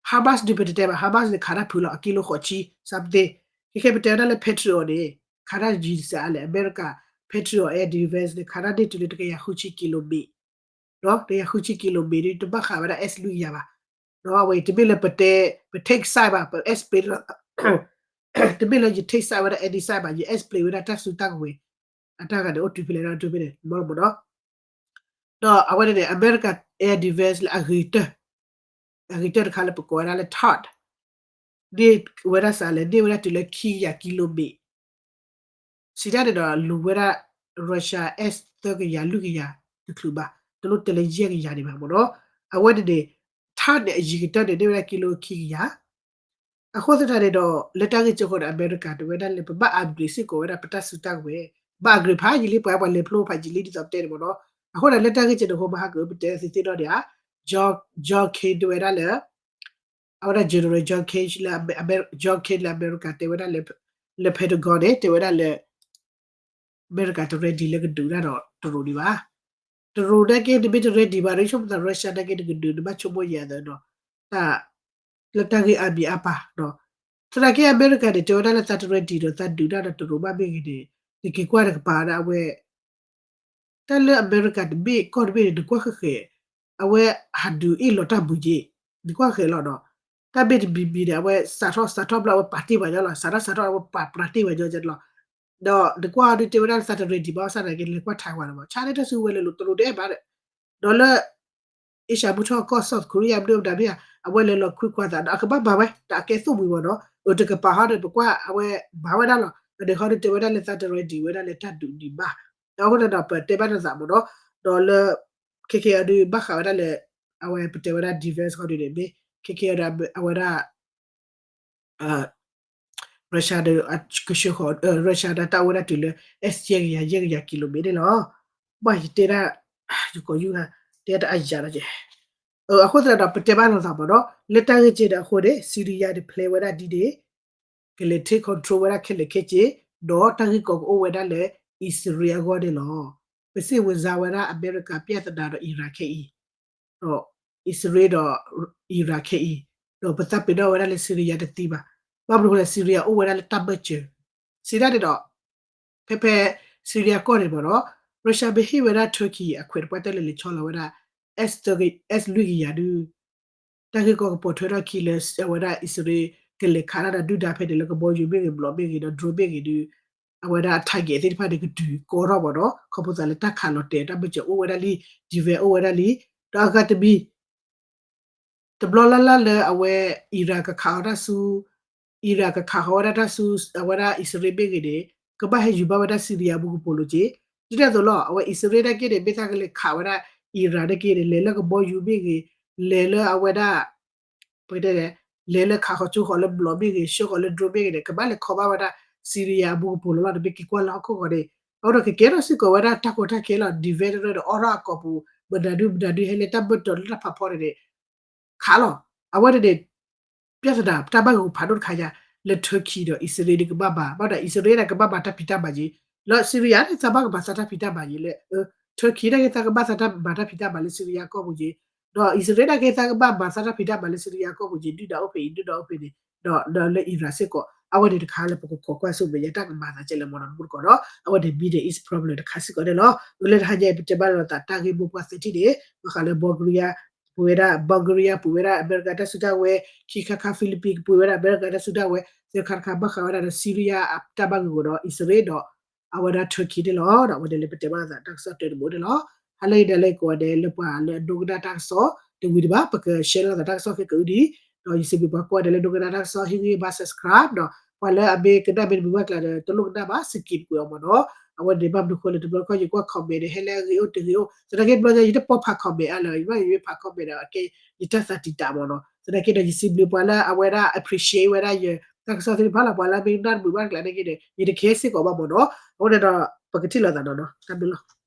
Hamas ဒုးပတတဲဘၣ်, Hamas န့ၣ် ခးတၢ်ဖုးလီၤ အကံလိဃိးဆံ something, ခဲခဲပတဲဝဲဒၣ်လၢ Patriot န့ၣ် ခးတၢ်ယံၤစှၤအါလဲၣ်, အမဲရကၤ Patriot air defense န့ၣ် ခးတၢ်န့ၢ်တုၤလၢတကယၤဃုဆံကံလိမ့ၣ်, တကယၤဃုဆံကံလိမ့ၣ်န့ၣ် တဘၣ်ဃးဝဲဒၣ် S လွံၢ်ကယၤဘၣ်. ဒီးအဝဲအံၤ တမ့ၢ်လၢပတဲ ပ take side ဘၣ်, ပ S ပ့ တမ့ၢ်လၢယ take side ဝဲဒၣ် any side ဘၣ်, ယ explain ဝဲဒၣ်တၢ်စုတၢ်ကဝဲၤ အတၢ်ဂၤန့ၣ် အိၣ်တုၤဖဲလဲၣ်ဒၣ်တုၤဖဲန့ၣ် မ့ၢ်မ့ၢ်နီၤ. ဒီးအဝဲန့ၣ်န့ၣ် အမဲရကၤ air defense လၢအဂ့ၤကတၢၢ် အဂ့ၤကတၢၢ်တခါလၢပကိးဝဲဒၣ်လၢ THAAD န့ၢ်ဝဲဒၣ်စးလဲၣ် န့ၢ်ဝဲဒၣ်တုၤလၢခံကယၤကံလိမ့ၣ် စံးတၢ်န့ၣ်ဒီးလူၤဝဲဒၣ် Russia S သၢကယၤလွံၢ်ကယၤတချုးဘၣ် တလိၣ်တဲလၢယဲၢ်ကယၤန့ၣ်ဘၣ်မ့ၢ်နီၤ. အဝဲန့ၣ်န့ၣ် THAAD န့ၣ် အယံၤကတၢၢ်န့ၣ် န့ၢ်ဝဲဒၣ်ကံလိခံကယၤ အဃိသတးန့ၣ်ဒီး လၢတၢ်ဂ့ၢ်ကီဃီန့ၣ် အမဲရကၤတဲဝဲဒၣ်လၢ ပဘၣ် upgrade စ့ၢ်ကီးဝဲဒၣ်ပတၢ်စုတၢ်ဝဲၤ ဘၣ် upgrade ဖးယံာ်လံ ပှၤပှၤလဲၤဖျိဖးယံာ်လံ ဒ်သိးပတဲန့ၣ်မ့ၢ်နီၤ. အဃိန့ၣ် လၢတၢ်ဂ့ၢ်ကီန့ၣ်အဃိ မဟါကၢပတဲသ့သ့ၣ်နီၣ်န့ၣ်ဧါ John John Kerry တဲဝဲဒၣ်လၢ အဝဲဒၣ် General John Kerry လၢ John Kerry လၢအမဲရကၤတဲဝဲဒၣ်လၢ လၢ Pentagon န့ၣ် တဲဝဲဒၣ်လၢ အမဲရကၤတ ready လၢကဒုးတၢ်ဒီးတရူးဒံးဘၣ်. တရူးနာ်က့ နမ့ၢ်တ ready ဘၣ်ဒီး ဆိကမိၣ်သး Russia နာ်က့ နကဒုး နဘၣ်ဆိကမိၣ်ယၤသးနီၤ တၢ် လၢတၢ်ဂ့ၢ်အါမံၤအါပၢ်နီၤ သနာ်က့အမဲရကၤန့ၣ် တဲဝဲဒၣ်လၢသးတ ready ဒီးသးဒုးတၢ်ဒီးတရူးဘၣ်မ့ၢ်ဂ့ၤန့ၣ် နက့ၤကွၢ်တကပၤဒၣ်အဝဲ တၢ်လၢအမဲရကၤတဘ့ၣ်ကီၢ်တဘ့ၣ်န့ၣ် နကွၢ်ဃဲၤဃဲၤ အဝဲဟးဒုးအ့ၣ်လီၤတၢ်မုာ်က့ၤ နကွၢ်ဃဲၤလီၤနီၤ တၢ်မ့ၢ်တမံၤမံၤန့ၣ် အဝဲစးထီၣ်စးထီၣ်ဘျီအဝဲပာ်တ့ၢ်ပှၤညီလီၤ စးထီၣ်စးထီၣ်အဝဲပာ်ပြးတ့ၢ်ပှၤညီလီၤ ဒီးနကွၢ်အီၤဒုးတဲဝဲဒၣ်လၢသးတ ready ဘၣ်ဆၣ်သနာ်က့ လဲၤကွၢ် Taiwan လီၤမး ဆါန့ၢ်တၢ်စုကဝဲၤလဲၤလိာ်တရူးတအဲၣ်ဘၣ်ဒီး ဒီးလၢ အ့ရှါမုၢ်ထီၣ်ကီၢ် South Korea မနုၤမတၤမ့ၢ်ဧါ အဝဲလဲၤလီၤခွံခွါသးဒီးအကဘၣ်မၤဝဲ တၢ်အကဲသိၣ်မှံၤမ့ၢ်နီၤ အတကပၤဟီဒီး ပကွၢ်အဝဲမၤဝဲဒၣ်လီၤ အန့ၣ်ဟီဒုးတဲဝဲဒၣ်လၢသးတ ready ဝဲဒၣ်လၢတၢ်ဒုးဒံးဘၣ် အဃိန့ၣ်ဒီးပတဲဘၣ်နသးမ့ၢ်နီၤ ဒီးလၢ ခဲကဲအီၤဒုးဘၣ်ဃးဝဲဒၣ်လၢ အဝဲပတဲဝဲဒၣ် defense ဃီဒုးန့ၣ်မ့ၢ် ခဲကဲအီၤဒုး အဝဲဒၣ် Russia ဒီးကဆှၢဃီၤ Russia ဒီးတၢ်အိၣ်ဝဲဒၣ်တုၤလၢ S ယဲၢ်ကယၤ ယဲၢ်ကယၤကံလိမ့ၣ်န့ၣ်လီၤ. ဘၣ်ယတဲဒၣ် ယကိးယုၢ်ဂၤ တဲတၢ်အယၤဒီးကဲ အဃိသတးဒီး ပတဲဘၣ်လိာ်သးမ့ၢ်နီၤ လၢတၢ်ဂ့ၢ်ကဲန့ၣ်အဃိန့ၣ် Syria န့ၣ် plan ဝဲဒၣ်ဒ်န့ၣ် ကလဲၤ take control ဝဲဒၣ်ခဲလၢာ်ခဲဆ့ ဒီးတၢ်ဂ့ၢ်ကီကအိၣ်ဝဲဒၣ်လၢ အံၣ်စရ့လးအဂီၢ်န့ၣ်လီၤ. ပစံးဝဲစါဝဲဒၣ်အမဲရကၤ ပြဿနာ ဒီး Iran ခဲအံၤ ဒီးအံၣ်စရ့လးဒီး Iran ခဲအံၤ ဒီးပသးပ့ၤနီၣ်ဝဲဒၣ်လၢ Syria တသ့ဘၣ်. ဘၣ်မနုၤဃိလဲၣ် Syria အိၣ်ဝဲဒၣ်လၢတၢ်ဘၢၣ်စၢၤ စံးဒၣ်န့ၣ်ဒီး ဖဲဖဲ Syria ကီၢ်န့ၣ်မ့ၢ်နီၤ Russia မ့ၢ်ဟ့ၣ်ဝဲဒၣ် Turkey အခွဲးတပှၢ်တၢၢ်လၢလဲၤဆီလီၤဝဲဒၣ် S လွံၢ်ကယၤဒုး တၢ်ဂ့ၢ်ကီကပိာ်ထွဲထီၣ်ခံလၢအဝဲဒၣ်အံၣ်စရ့လး ကလဲၤခးတၢ်ဒီးဒုၣ်ဒါဖဲန့ၣ် လၢကဘီယူၤမ့ၢ်ဂ့ၤ ဘျီမ့ၢ်ဂ့ၤ ဒီး drone မ့ၢ်ဂ့ၤဒုး အဝဲဒၣ်အ target သ့ၣ်တဖၣ်န့ၣ် ကတုၤကီထီၣ်မ့ၢ်နီၤ ခီဖျိသးလၢတၢ်ခးလီၤတဲာ် တၢ်ဘၢၣ်စၢၤအိၣ်ဝဲဒၣ်လံ defense အိၣ်ဝဲဒၣ်လံ ဒီးအဂၤတမံၤ တဘျီလၢ်လၢ်လၢအဝဲ Iran ကခးဃီၤတၢ်ဆူ Iran ကခးဃီၤဝဲဒၣ်တၢ်ဆူ အဝဲဒၣ်အံၣ်စရ့လးမ့ၢ်ဂ့ၤန့ၣ် ကဘၣ်ဟဲယူၤဘၣ်ဝဲဒၣ် Syria အဘူးကပိာ်လိၤက့ၤ ဒ်န့ၣ်အသိးလီၤ အဝဲအံၣ်စရ့လးနာ်က့န့ၣ် မ့ၢ်သးကလဲၤခးဝဲဒၣ် Iran နာ်က့န့ၣ် လဲၤလၢကဘီယူၤမ့ၢ်ဂ့ၤ လဲၤလၢအဝဲဒၣ် ပကတဲန့ၣ် လဲၤလၢခးဃီၤကၠိဃီၤလၢဘျီမ့ၢ်ဂ့ၤ ဆှၢဃီၤလၢ drone မ့ၢ်ဂ့ၤန့ၣ် ကဘၣ်လဲၤခီဘၣ်ဝဲဒၣ် Syria အဘူးကပိာ်လိၤလီၤ တမ့ၢ်က့ၤကွၢ်လၢဟီၣ်ခိၣ်ဃီန့ၣ် အဃိဒီးကကဲထီၣ်စ့ၢ်ကီးဝဲဒၣ်တၢ်ကီတၢ်ခဲလီၤ defense ဒီးအီၣ်ထီၣ်အကိာ်ပူၤ မနုၤဒုမနုၤဒုဟဲလၢတၢ်ဘၢၣ်တီၤလၢတၢ်ဖးဖီန့ၣ်န့ၣ် ခးလီၤ အဝဲန့ၣ်န့ၣ် ပြဿနာ တၢ်ဘၣ်ဂုာ်ဖးဒိၣ်တခါညါ လၢ Turkey ဒီးအံၣ်စရ့လးန့ၣ်ကဘၣ်မၤ ဘၣ်ဒီးအံၣ်စရ့လးန့ၣ် ကဘၣ်မၤတၢ်ဖံးတၢ်မၤယ့ၤ လၢ Syria န့ၣ် သးဘၣ်ကမၤသးတၢ်ဖံးတၢ်မၤယ့ၤလၢ Turkey နာ်က့သးကဘၣ်သးတၢ်မၤတၢ်ဖံးတၢ်မၤလၢ Syria ကီၢ်ပူၤယ့ၤ ဒီးအံၣ်စရ့လးနာ်က့သးကဘၣ်မၤသးတၢ်ဖံးတၢ်မၤလၢ Syria ကီၢ်ပူၤယ့ၤ ဒုၣ်ဒါအိၣ်ဖဲအံၤ ဒုၣ်ဒါအိၣ်ဖဲန့ၣ် ဒီးလၢ Iran စ့ၢ်ကီး အဝဲန့ၣ်တခါလၢပကခိးကွၢ်ဆူမဲာ်ညါတၢ်ကမၤသးကဲလၢမ့ၢ်နီၤ တမူတကိးဒီး အဝဲန့ၣ် Middle East problem တခါစ့ၢ်ကီးန့ၣ်လီၤ လၢတဟါညါအံၤ ပတဲဘၣ်လိာ်သးတၢ်ဂ့ၢ်မိၢ်ပှၢ်သၢထံၣ်န့ၣ် ဘၣ်ဃးလၢ Bulgaria ပဝဲဒၣ် Bulgaria ပဝဲဒၣ်အမဲရကၤတၢ်စုတၢ်ဝဲၤ ခံခါခါ Philippines ပဝဲဒၣ်အမဲရကၤတၢ်စုတၢ်ဝဲၤ သၢခါတခါ ဘၣ်ဃးဝဲဒၣ်ဒီး Syria အတၢ်ဘၣ်ဂုာ်ဂီၤဒီး အံၣ်စရ့လးဒီး အဝဲဒၣ် Turkey န့ၣ်လီၤ. ဒီးအဝဲန့ၣ်လၢပတဲဘၣ်သးတၢ်ကစီၣ်တၢတဘိန့ၣ်လီၤ. ဟါလၢအဂ့ၤ ဒ်လဲၣ်ကိးဂၤဒဲး လၢပှၤလၢအဒိကနၣ်တၢ်ကစီၣ်တဝံၤဒံးဘၣ် ပက share လိာ်သးတၢ်ကစီၣ်ခဲကအုဒံး ဒီးယစံးဘျုးပှၤကိးဂၤဒဲးလၢဒိကနၣ်တၢ်ကစီၣ် ဟ့ၣ်ဂံၢ်ဘါ subscribe ဒီး ပှၤလၢအမ့ၢ်ကနၣ်မ့ၢ်တမုာ်ဘၣ်ကျါဒီး တလိၣ်ကနၣ်ဘၣ် skip ကွံာ်အီၤမ့ၢ်နီၤ. အဝဲန့ၣ်ဘၣ်မနုၤဃိလဲၣ် တဘျီတခီၣ်ယကွၢ် comment န့ၣ် ဟဲလၢအဂ့ၤအိၣ်တဂ့ၤအိၣ် သနာ်က့တဘျီညါ ယတပိာ်ဖး comment အါလၢၤ ယဘၣ်ယမ့ၢ်ဖး comment ဒီး ကဲယတၢ်သးတံာ်တာ်မ့ၢ်နီၤ. သနာ်က့ဒီး ယစံးဘျုးပှၤလၢအဝဲဒၣ် appreciate ဝဲဒၣ်ယတၢ်ကစီၣ်သ့ၣ်တဖၣ်လီၤ. ပှၤလၢအမ့ၢ်ကနၣ်တမုာ်ဘၣ်ကျါန့ၣ်က့န့ၣ် ယတခဲစ့ၢ်ကီးဘၣ်မ့ၢ်နီၤ. အဃိန့ၣ်ဒီး ပကထံၣ်လိာ်သးနီၤနီၤ တၢ်ဘျုးလီၤ.